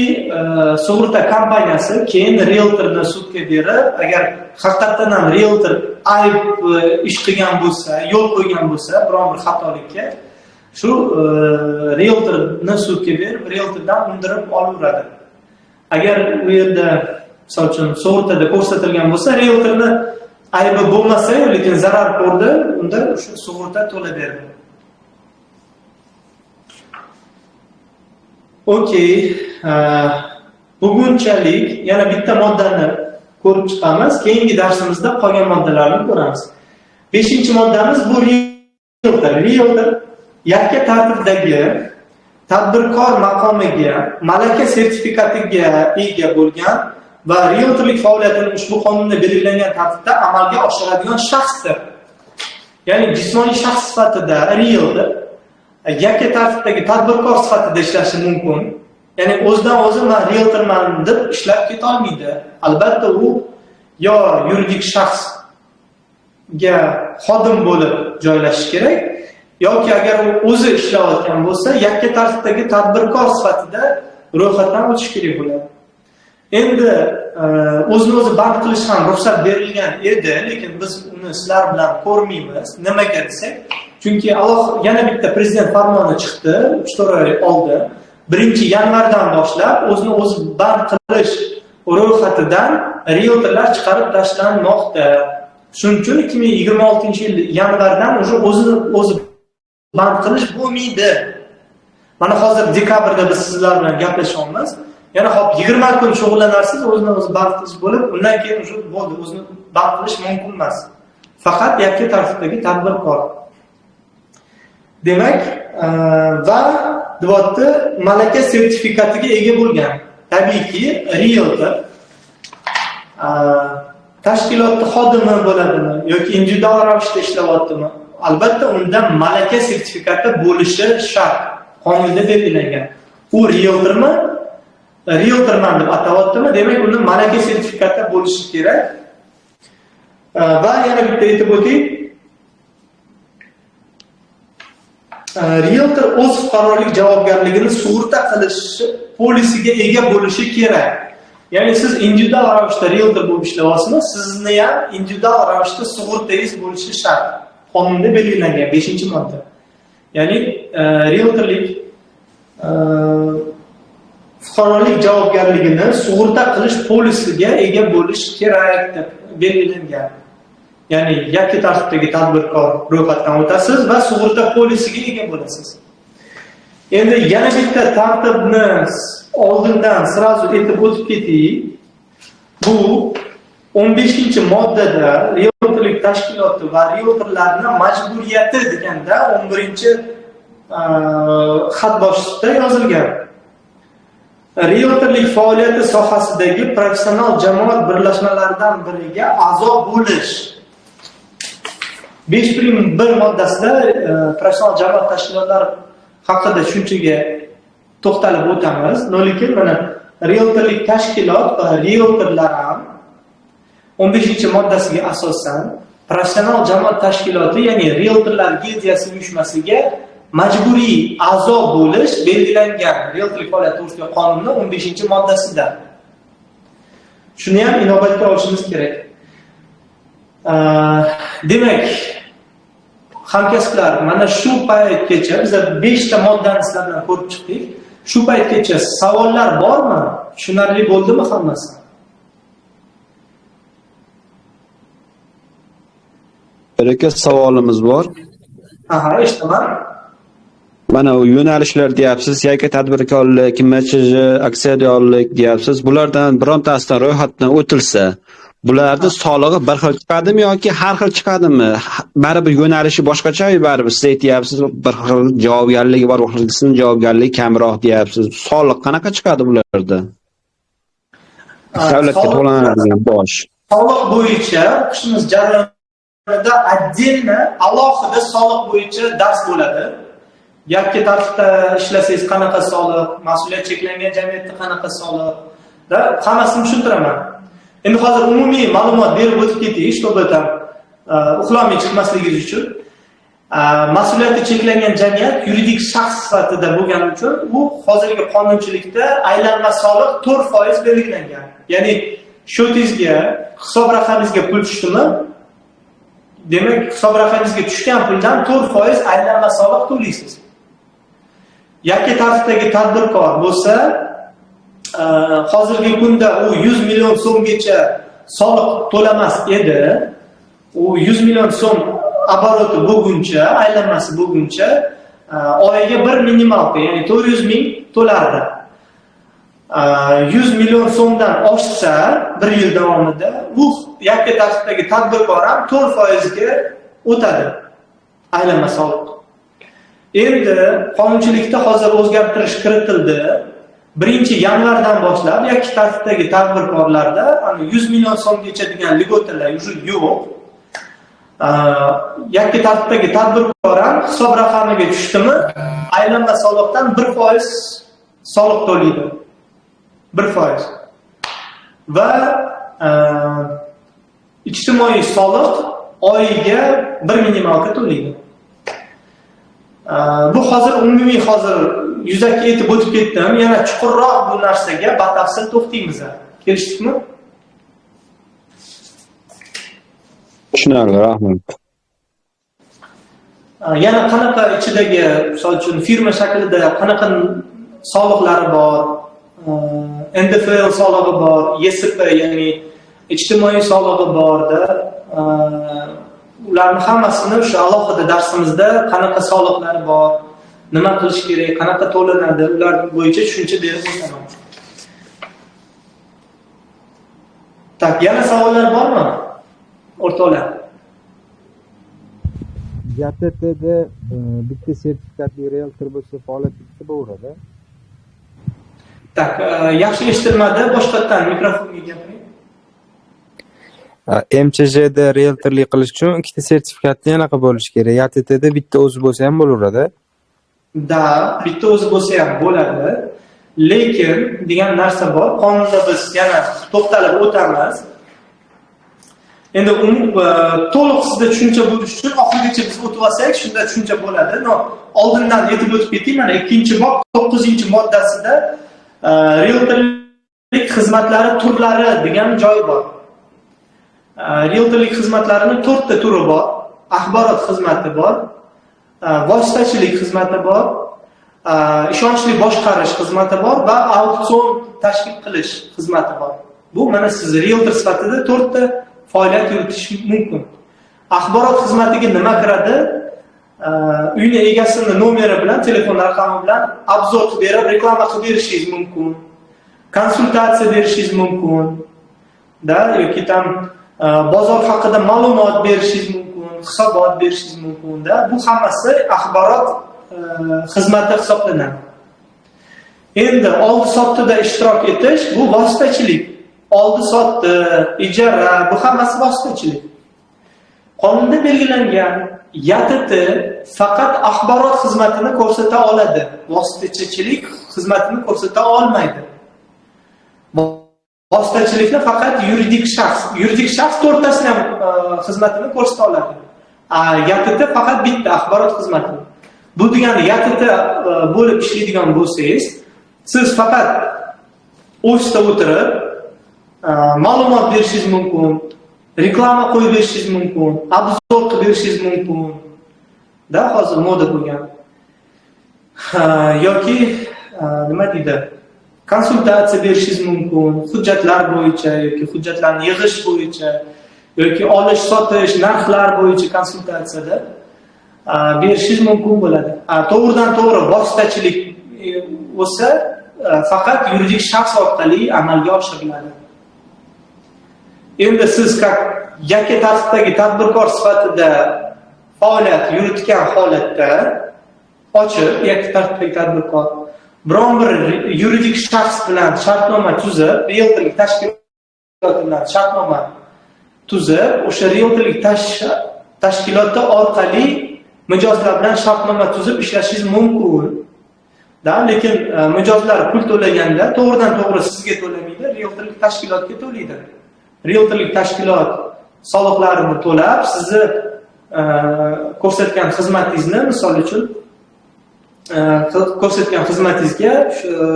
sug'urta kompaniyasi keyin rieltorni sudga berib, agar haqiqatdan ham rieltor ayb ish qilgan bo'lsa, yo'l qo'ygan bo'lsa, biron bir xatolikka, shu rieltorni sudga berib, rieltordan undirib olaveradi. Agar u yerda, misol uchun, sug'urtada ko'rsatilgan bo'lsa, rieltorni aybi bo'lmasa, lekin zarar ko'rdi, unda o'sha sug'urta to'lab beradi. Okey, bugunchalik yana bitta moddani ko'rib chiqamiz. Keyingi darsimizda qolgan moddalarni ko'ramiz. 5-moddamiz bu rieltor. Rieltor yakka tartibdagi tadbirkor maqomiga, malaka sertifikatiga ega bo'lgan va rieltorlik faoliyatini ushbu qonunda belgilangan tartibda amalga oshiradigan shaxsdir. Ya'ni jismoniy shaxs sifatida rieltor yakka tartibdagi tadbirkor sifatida ishlashi mumkin. Ya'ni o'zidan o'zi men rieltorman deb ishlab keta olmaydi. Albatta u yo yuridik shaxsga xodim bo'lib joylashishi kerak, yoki agar u o'zi ishlayotgan bo'lsa, yakka tartibdagi tadbirkor sifatida ro'yxatdan o'tish kerak bo'ladi. Endi o'zini o'zi band qilish ham ruxsat berilgan edi, lekin biz uni sizlar bilan ko'rmaymiz. Nimaga desak, chunki Alloh yana bitta prezident farmoni chiqdi, 3-4 oy oldin. 1-yanvardan boshlab o'zini o'zi band qilish ro'yxatidan rieltorlar chiqarib tashlanmoqda. Shuning uchun 2026-yil yanvardan уже o'zini o'zi band qilish bo'lmaydi. Mana hozir dekabrda biz sizlar bilan gaplashyapmiz. Yana hop 20 kun shug'ullanarsiz, o'zini o'zi band qilish bo'lib, undan keyin уже bo'ldi, o'zini band qilish mumkin emas. Faqat yakka tartibdagi tadbirkor. Demak, va deyapti, malaka sertifikatiga ega bo'lgan. Tabiiyki, rieltor tashkilotning xodimi bo'ladimi yoki individual ravishda ishlayaptimi? Albatta unda malaka sertifikati bo'lishi shart. Qonunda belgilangan. U rieltormi? Rieltorman deb atayaptimi? Demak, unda malaka sertifikati bo'lishi kerak. Va yana bitta aytib o'tay. Rieltor o'z fuqarolik javobgarligini sug'urta qilish polisiga ega bo'lishi kerak. Ya'ni siz individual ravishda rieltor bo'lib ishlayapsizmi, sizni ham individual ravishda sug'urtangiz bo'lishi shart. Qonunda belgilangan 5-modda. Ya'ni rieltorlik fuqarolik javobgarligini sug'urta qilish polisiga ega bo'lish kerak deb belgilangan. Ya'ni yakka tartibdagi tadbirkor ro'yxatdan o'tasiz va sug'urta polisiga ega bo'lasiz. Endi yana bitta tartibni oldindan srazu aytib o'tib ketay. Bu 15-moddada rieltorlik tashkiloti va rieltorlarning majburiyati deganda 11 xat boshida yozilgan. Rieltorlik faoliyati sohasidagi professional jamoat birlashmalaridan biriga a'zo bo'lish. 5.1 moddasida professional jamoat tashkilotlari haqida tushunchaga to'xtalib o'tamiz. Lekin mana rieltorlik tashkilot va rieltorlar ham 15-moddasiga asosan professional jamoat tashkiloti, ya'ni rieltorlar gildiyasi uyushmasiga majburiy a'zo bo'lish belgilangan rieltorlik faoliyati to'g'risidagi qonunning 15-moddasida. Shuni ham inobatga olishimiz kerak. Demak, hamkasblar, mana shu paytgacha biz 5 ta moddani sizlar bilan ko'rib chiqdik. Shu paytgacha savollar bormi? Tushunarli bo'ldimi hammasi? Bir aka savolimiz bor. Aha, eshitaman. Mana u yo'nalishlar deyapsiz, yakka tadbirkorlik, MChJ, aksiyadorlik deyapsiz. Bulardan birontasidan ro'yxatdan o'tilsa, bularni solig'i bir xil chiqadimi yoki har xil chiqadimi? Baribir yo'nalishi boshqacha, baribir siz aytyapsiz, bir xil javobgarligi bor, bir xilisining javobgarligi kamroq deyapsiz. Soliq qanaqa chiqadi bularda? Davlatga to'lanadigan bosh. Soliq bo'yicha o'qishimiz jarayonida отдельно, alohida soliq bo'yicha dars bo'ladi. Yakka tartibda ishlasangiz qanaqa soliq, mas'uliyat cheklangan jamiyatda qanaqa soliq, da hammasini tushuntiraman. Endi hozir umumiy ma'lumot berib o'tib ketay, чтобы там uxlamay chiqmasligingiz uchun. Mas'uliyati cheklangan jamiyat yuridik shaxs sifatida bo'lgani uchun u hozirgi qonunchilikda aylanma soliq 4% belgilangan. Ya'ni shotingizga, hisob raqamingizga pul tushdimi? Demak, hisob raqamingizga tushgan puldan 4% aylanma soliq to'laysiz. Yakka tartibdagi tadbirkor bo'lsa, hozirgi kunda u 100 million so'mgacha soliq to'lamas edi. U 100 million so'm обороти bo'lguncha, aylanmasi bo'lguncha oyiga bir минималка, ya'ni 400 ming to'lardi. 100 million so'mdan oshsa bir yil davomida u yakka tartibdagi tadbirkor ham 4% ga o'tadi aylanma soliq. Endi qonunchilikda hozir o'zgartirish kiritildi. 1-yanvardan boshlab yakka tartibdagi tadbirkorlarda 100 million so'mgacha degan льгота lar уже yo'q. Yakka tartibdagi tadbirkor ham hisob raqamiga tushdimi, aylanma soliqdan 1% soliq to'laydi. 1%. Va ijtimoiy soliq oyiga bir минималка to'laydi. Bu hozir umumiy, hozir yuzaki aytib o'tib ketdim. Yana chuqurroq bu narsaga batafsil to'xtaymiz. Kelishdikmi? Tushunarli, rahmat. Yana qanaqa ichidagi, misol uchun, firma shaklida qanaqa soliqlari bor, NDFL solig'i bor, YSP, ya'ni ijtimoiy solig'i borda, ularni hammasini o'sha alohida darsimizda qanaqa soliqlari bor, nima qilish kerak, qanaqa to'lanadi, ular bo'yicha tushuncha berib o'taman. Tak, yana savollar bormi? O'rtoqlar. YTTda bitta sertifikatli realtor bo'lsa faoliyat yuritsa bo'laveradi. Tak, yaxshi eshitilmadi, boshqatdan mikrofonga gapiring. MCJda realtorlik qilish uchun ikkita sertifikatni anaqa bo'lish kerak. YTTda bitta o'zi bo'lsa ham bo'laveradi. Da, bitta o'zi bo'lsa ham bo'ladi. Lekin degan narsa bor. Qonunda biz yana to'xtalib o'tamiz. Endi to'liq sizda tushuncha bo'lish uchun oxirigacha biz o'tib olsak, shunda tushuncha bo'ladi. No, oldindan aytib o'tib ketdik. Mana 2-bob 9-moddasida realtorlik xizmatlari turlari degan joy bor. Realtorlik xizmatlarining 4 ta turi bor. Axborot xizmati bor, vositachilik xizmati bor, ishonchli boshqarish xizmati bor va auksion tashkil qilish xizmati bor. Bu mana siz realtor sifatida 4 ta faoliyat yuritish mumkin. Axborot xizmatiga nima kiradi? Uyni egasini nomeri bilan, telefon raqami bilan obzor qilib berib, reklama qilib berishingiz mumkin. Konsultatsiya berishingiz mumkin. Da, yoki tam bozor haqida ma'lumot berishingiz mumkin, hisobot berishingiz mumkin, da. Bu hammasi axborot xizmati hisoblanadi. Endi oldi-sotdida ishtirok etish bu vositachilik. Oldi-sotdi, ijara, bu hammasi vositachilik. Qonunda belgilangan YTT faqat axborot xizmatini ko'rsata oladi, vositachilik xizmatini ko'rsata olmaydi. Vositachilikni faqat yuridik shaxs to'rttasini ham xizmatini ko'rsata oladi. YTT faqat bitta axborot xizmatini. Bu degani YTT bo'lib ishlaydigan bo'lsangiz, siz faqat ofisda o'tirib ma'lumot berishingiz mumkin, reklama qo'yib berishingiz mumkin, obzor qilib berishingiz mumkin. Da, hozir moda bo'lgan. Yoki nima deydi? Konsultatsiya berishingiz mumkin, hujjatlar bo'yicha yoki hujjatlarni yig'ish bo'yicha yoki olish, sotish, narxlar bo'yicha konsultatsiyada berishingiz mumkin bo'ladi. To'g'ridan to'g'ri vositachilik bo'lsa, faqat yuridik shaxs orqali amalga oshiriladi. Endi siz yakka tartibdagi tadbirkor sifatida faoliyat yuritgan holatda ochib yakka tartibdagi tadbirkor biron bir yuridik shaxs bilan shartnoma tuzib, rieltorlik tashkiloti bilan shartnoma tuzib, o'sha rieltorlik tashkiloti orqali mijozlar bilan shartnoma tuzib ishlashingiz mumkin. Da, lekin mijozlar pul to'laganda to'g'ridan to'g'ri sizga to'lamaydi, rieltorlik tashkilotga to'laydi. Rieltorlik tashkilot soliqlarini to'lab, sizni ko'rsatgan xizmatingizni, misol uchun, ko'rsatgan xizmatingizga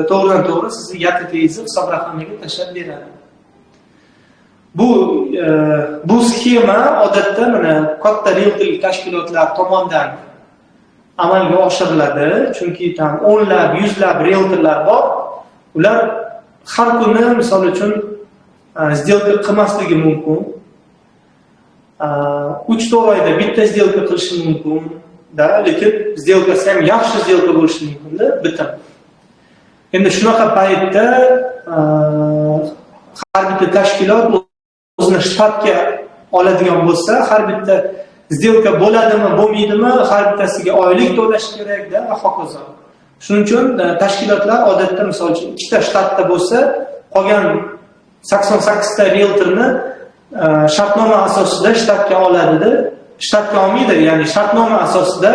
to'g'ridan to'g'ri sizni YTTingizni hisob raqamiga tashlab beradi. Bu sxema odatda mana katta rieltorlik tashkilotlar tomonidan amalga oshiriladi, chunki tam o'nlab, yuzlab rieltorlar bor. Ular har kuni misol uchun сделка qilmasligi mumkin. 3-4 oyda bitta сделка qilishi mumkin, da, lekin сделка si ham yaxshi сделка bo'lishi mumkin-da, bitim. Endi shunaqa paytda har bitta tashkilot o'zini shtatga oladigan bo'lsa, har bitta сделка bo'ladimi, bo'lmaydimi, har bittasiga oylik to'lash kerak-da va hokazo. Shuning uchun tashkilotlar odatda misol uchun ikkita shtatda bo'lsa, qolgan 88 ta rieltorni shartnoma asosida shtatga oladida, shtatga olmaydi, ya'ni shartnoma asosida,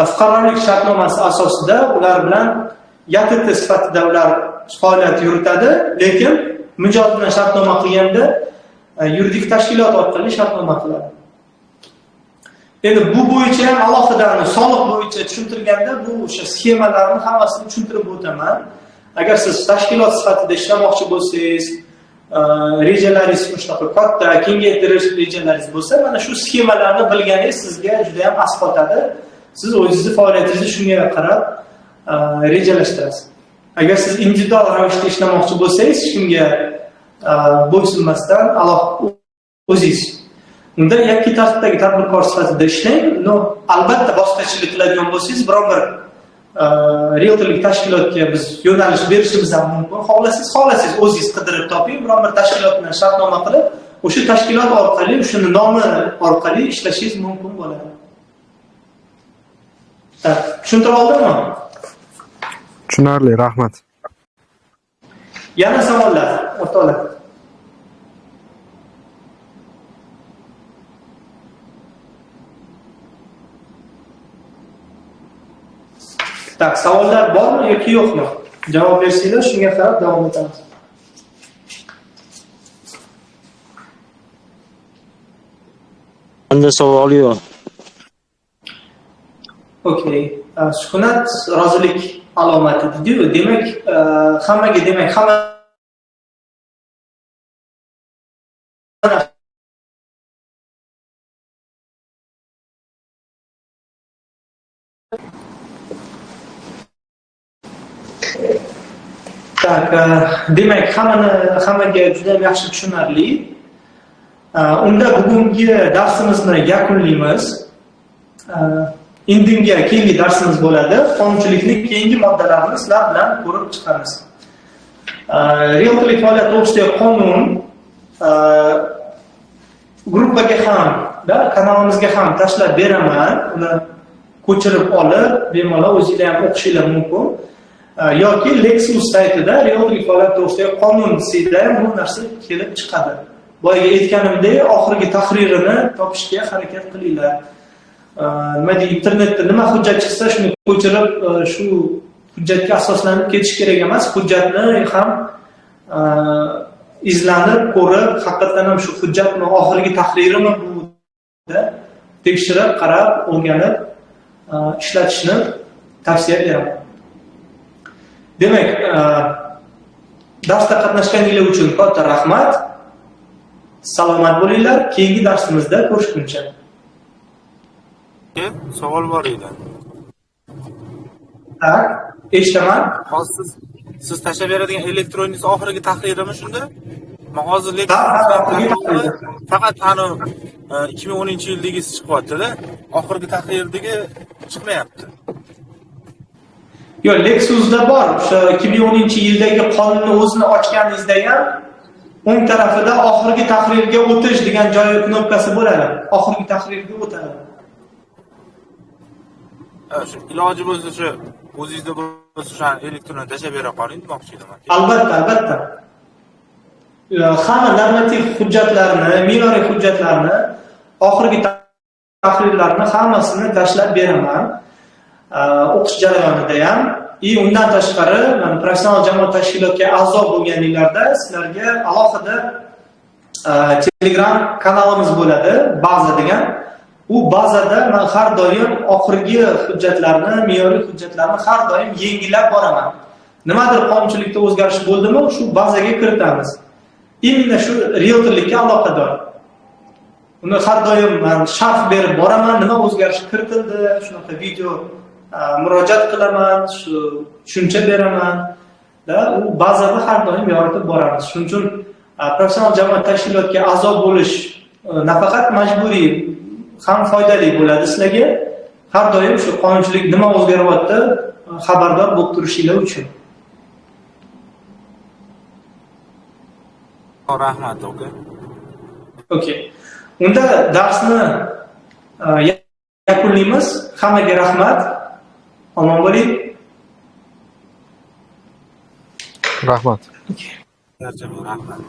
fuqarolik shartnomasi asosida ular bilan YTT sifatida ular faoliyat yuritadi, lekin mijoz bilan shartnoma qilganda yuridik tashkilot orqali shartnoma qiladi. Endi bu bo'yicha ham alohida soliq bo'yicha tushuntirganda bu o'sha sxemalarni hammasini tushuntirib o'taman. Agar siz tashkilot sifatida ishlamoqchi bo'lsangiz, rejalaringiz shunaqa katta, kengaytirish rejalaringiz bo'lsa, mana shu sxemalarni bilganingiz sizga juda ham asqotadi. Siz o'zingizni faoliyatingizni shunga qarab rejalashtirasiz. Agar siz individual ravishda ishlamoqchi bo'lsangiz, shunga bo'ysunmasdan alohida o'zingiz unda yakka tartibdagi tadbirkor sifatida ishlang. No, albatta vositachilik qiladigan bo'lsangiz, biron bir rieltorlik tashkilotga biz yo'nalish berishimiz ham mumkin. Xohlasangiz o'zingiz qidirib toping, biron bir tashkilot bilan shartnoma qilib, o'sha tashkilot orqali, o'shani nomi orqali ishlashingiz mumkin bo'ladi. Tushuntira oldimmi? Tushunarli, rahmat. Yana savollar, o'rtoqlar. Tak, savollar bormi yoki yo'qmi? Javob bersanglar, shunga qarab davom etamiz. Menda savol yo'q. Okey. Sukunat rozilik alomati deydi-yu. Demak, hammaga demak, hamma Tak, demak, hammaga juda ham yaxshi tushunarli. Unda bugungi darsimizni yakunlaymiz. Indinga keyingi darsimiz bo'ladi. Qonunchilikning keyingi moddalarini sizlar bilan ko'rib chiqamiz. Rieltorlik faoliyati to'g'risidagi qonun gruppaga ham, da, kanalimizga ham tashlab beraman. Uni ko'chirib olib, bemalol o'zinglar ham o'qishinglar mumkin. Yoki Lexus saytida rieltorlik faoliyati to'g'risidagi qonun desanglar ham bu narsa kelib chiqadi. Boyagi aytganimdek, oxirgi tahririni topishga harakat qilinglar. Nima deydi, internetda nima hujjat chiqsa, shuni ko'chirib, shu hujjatga asoslanib ketish kerak emas. Hujjatni ham izlanib, ko'rib, haqiqatan ham shu hujjatmi, oxirgi tahririmi bu tekshirib, qarab, o'rganib, ishlatishni tavsiya beraman. Demak, darsda qatnashganinglar uchun katta rahmat. Salomat bo'linglar. Keyingi darsimizda ko'rishguncha. Savol bor edi. Tak, eshitaman. Hozir siz tashlab beradigan elektroningiz oxirgi tahririmi shunda? Men hozir faqat ani 2010-yildagisi chiqyapti-da, oxirgi tahrirdagi chiqmayapti. Yo'q, Lexusda bor. O'sha 2010-yildagi qonunni o'zini ochganingizda ham o'ng tarafida oxirgi tahrirga o'tish degan joyi knopkasi bo'ladi. Oxirgi tahrirga o'tadi. Shu iloji bo'lsa shu o'zingizda bo'lsa shu elektron tashlab bera qoling demoqchi edim. Albatta, albatta. Hamma normativ hujjatlarni, me'yoriy hujjatlarni, oxirgi tahrirlarni hammasini tashlab beraman. O'qish jarayonida ham. Undan tashqari, mana professional jamoat tashkilotga a'zo bo'lganinglarda sizlarga alohida Telegram kanalimiz bo'ladi, baza degan. U bazada man har doim oxirgi hujjatlarni, me'yoriy hujjatlarni har doim yengillab boraman. Nimadir qonunchilikda o'zgarish bo'ldimi, shu bazaga kiritamiz. Именно shu rieltorlikka aloqador. Uni har doim man sharh berib boraman, nima o'zgarish kiritildi, shunaqa video murojaat qilaman, shu tushuncha beraman. Da, u bazada har doim yoritib boramiz. Shuning uchun professional jamoat tashkilotga a'zo bo'lish nafaqat majburiy, ham foydali bo'ladi sizlarga. Har doim shu qonunchilik nima o'zgaryapti, xabardor bo'lib turishinglar uchun. Rahmat, aka. Okey. Unda darsni yakunlaymiz. Hammaga rahmat. Omon bo'ling. Rahmat. Barchaga rahmat.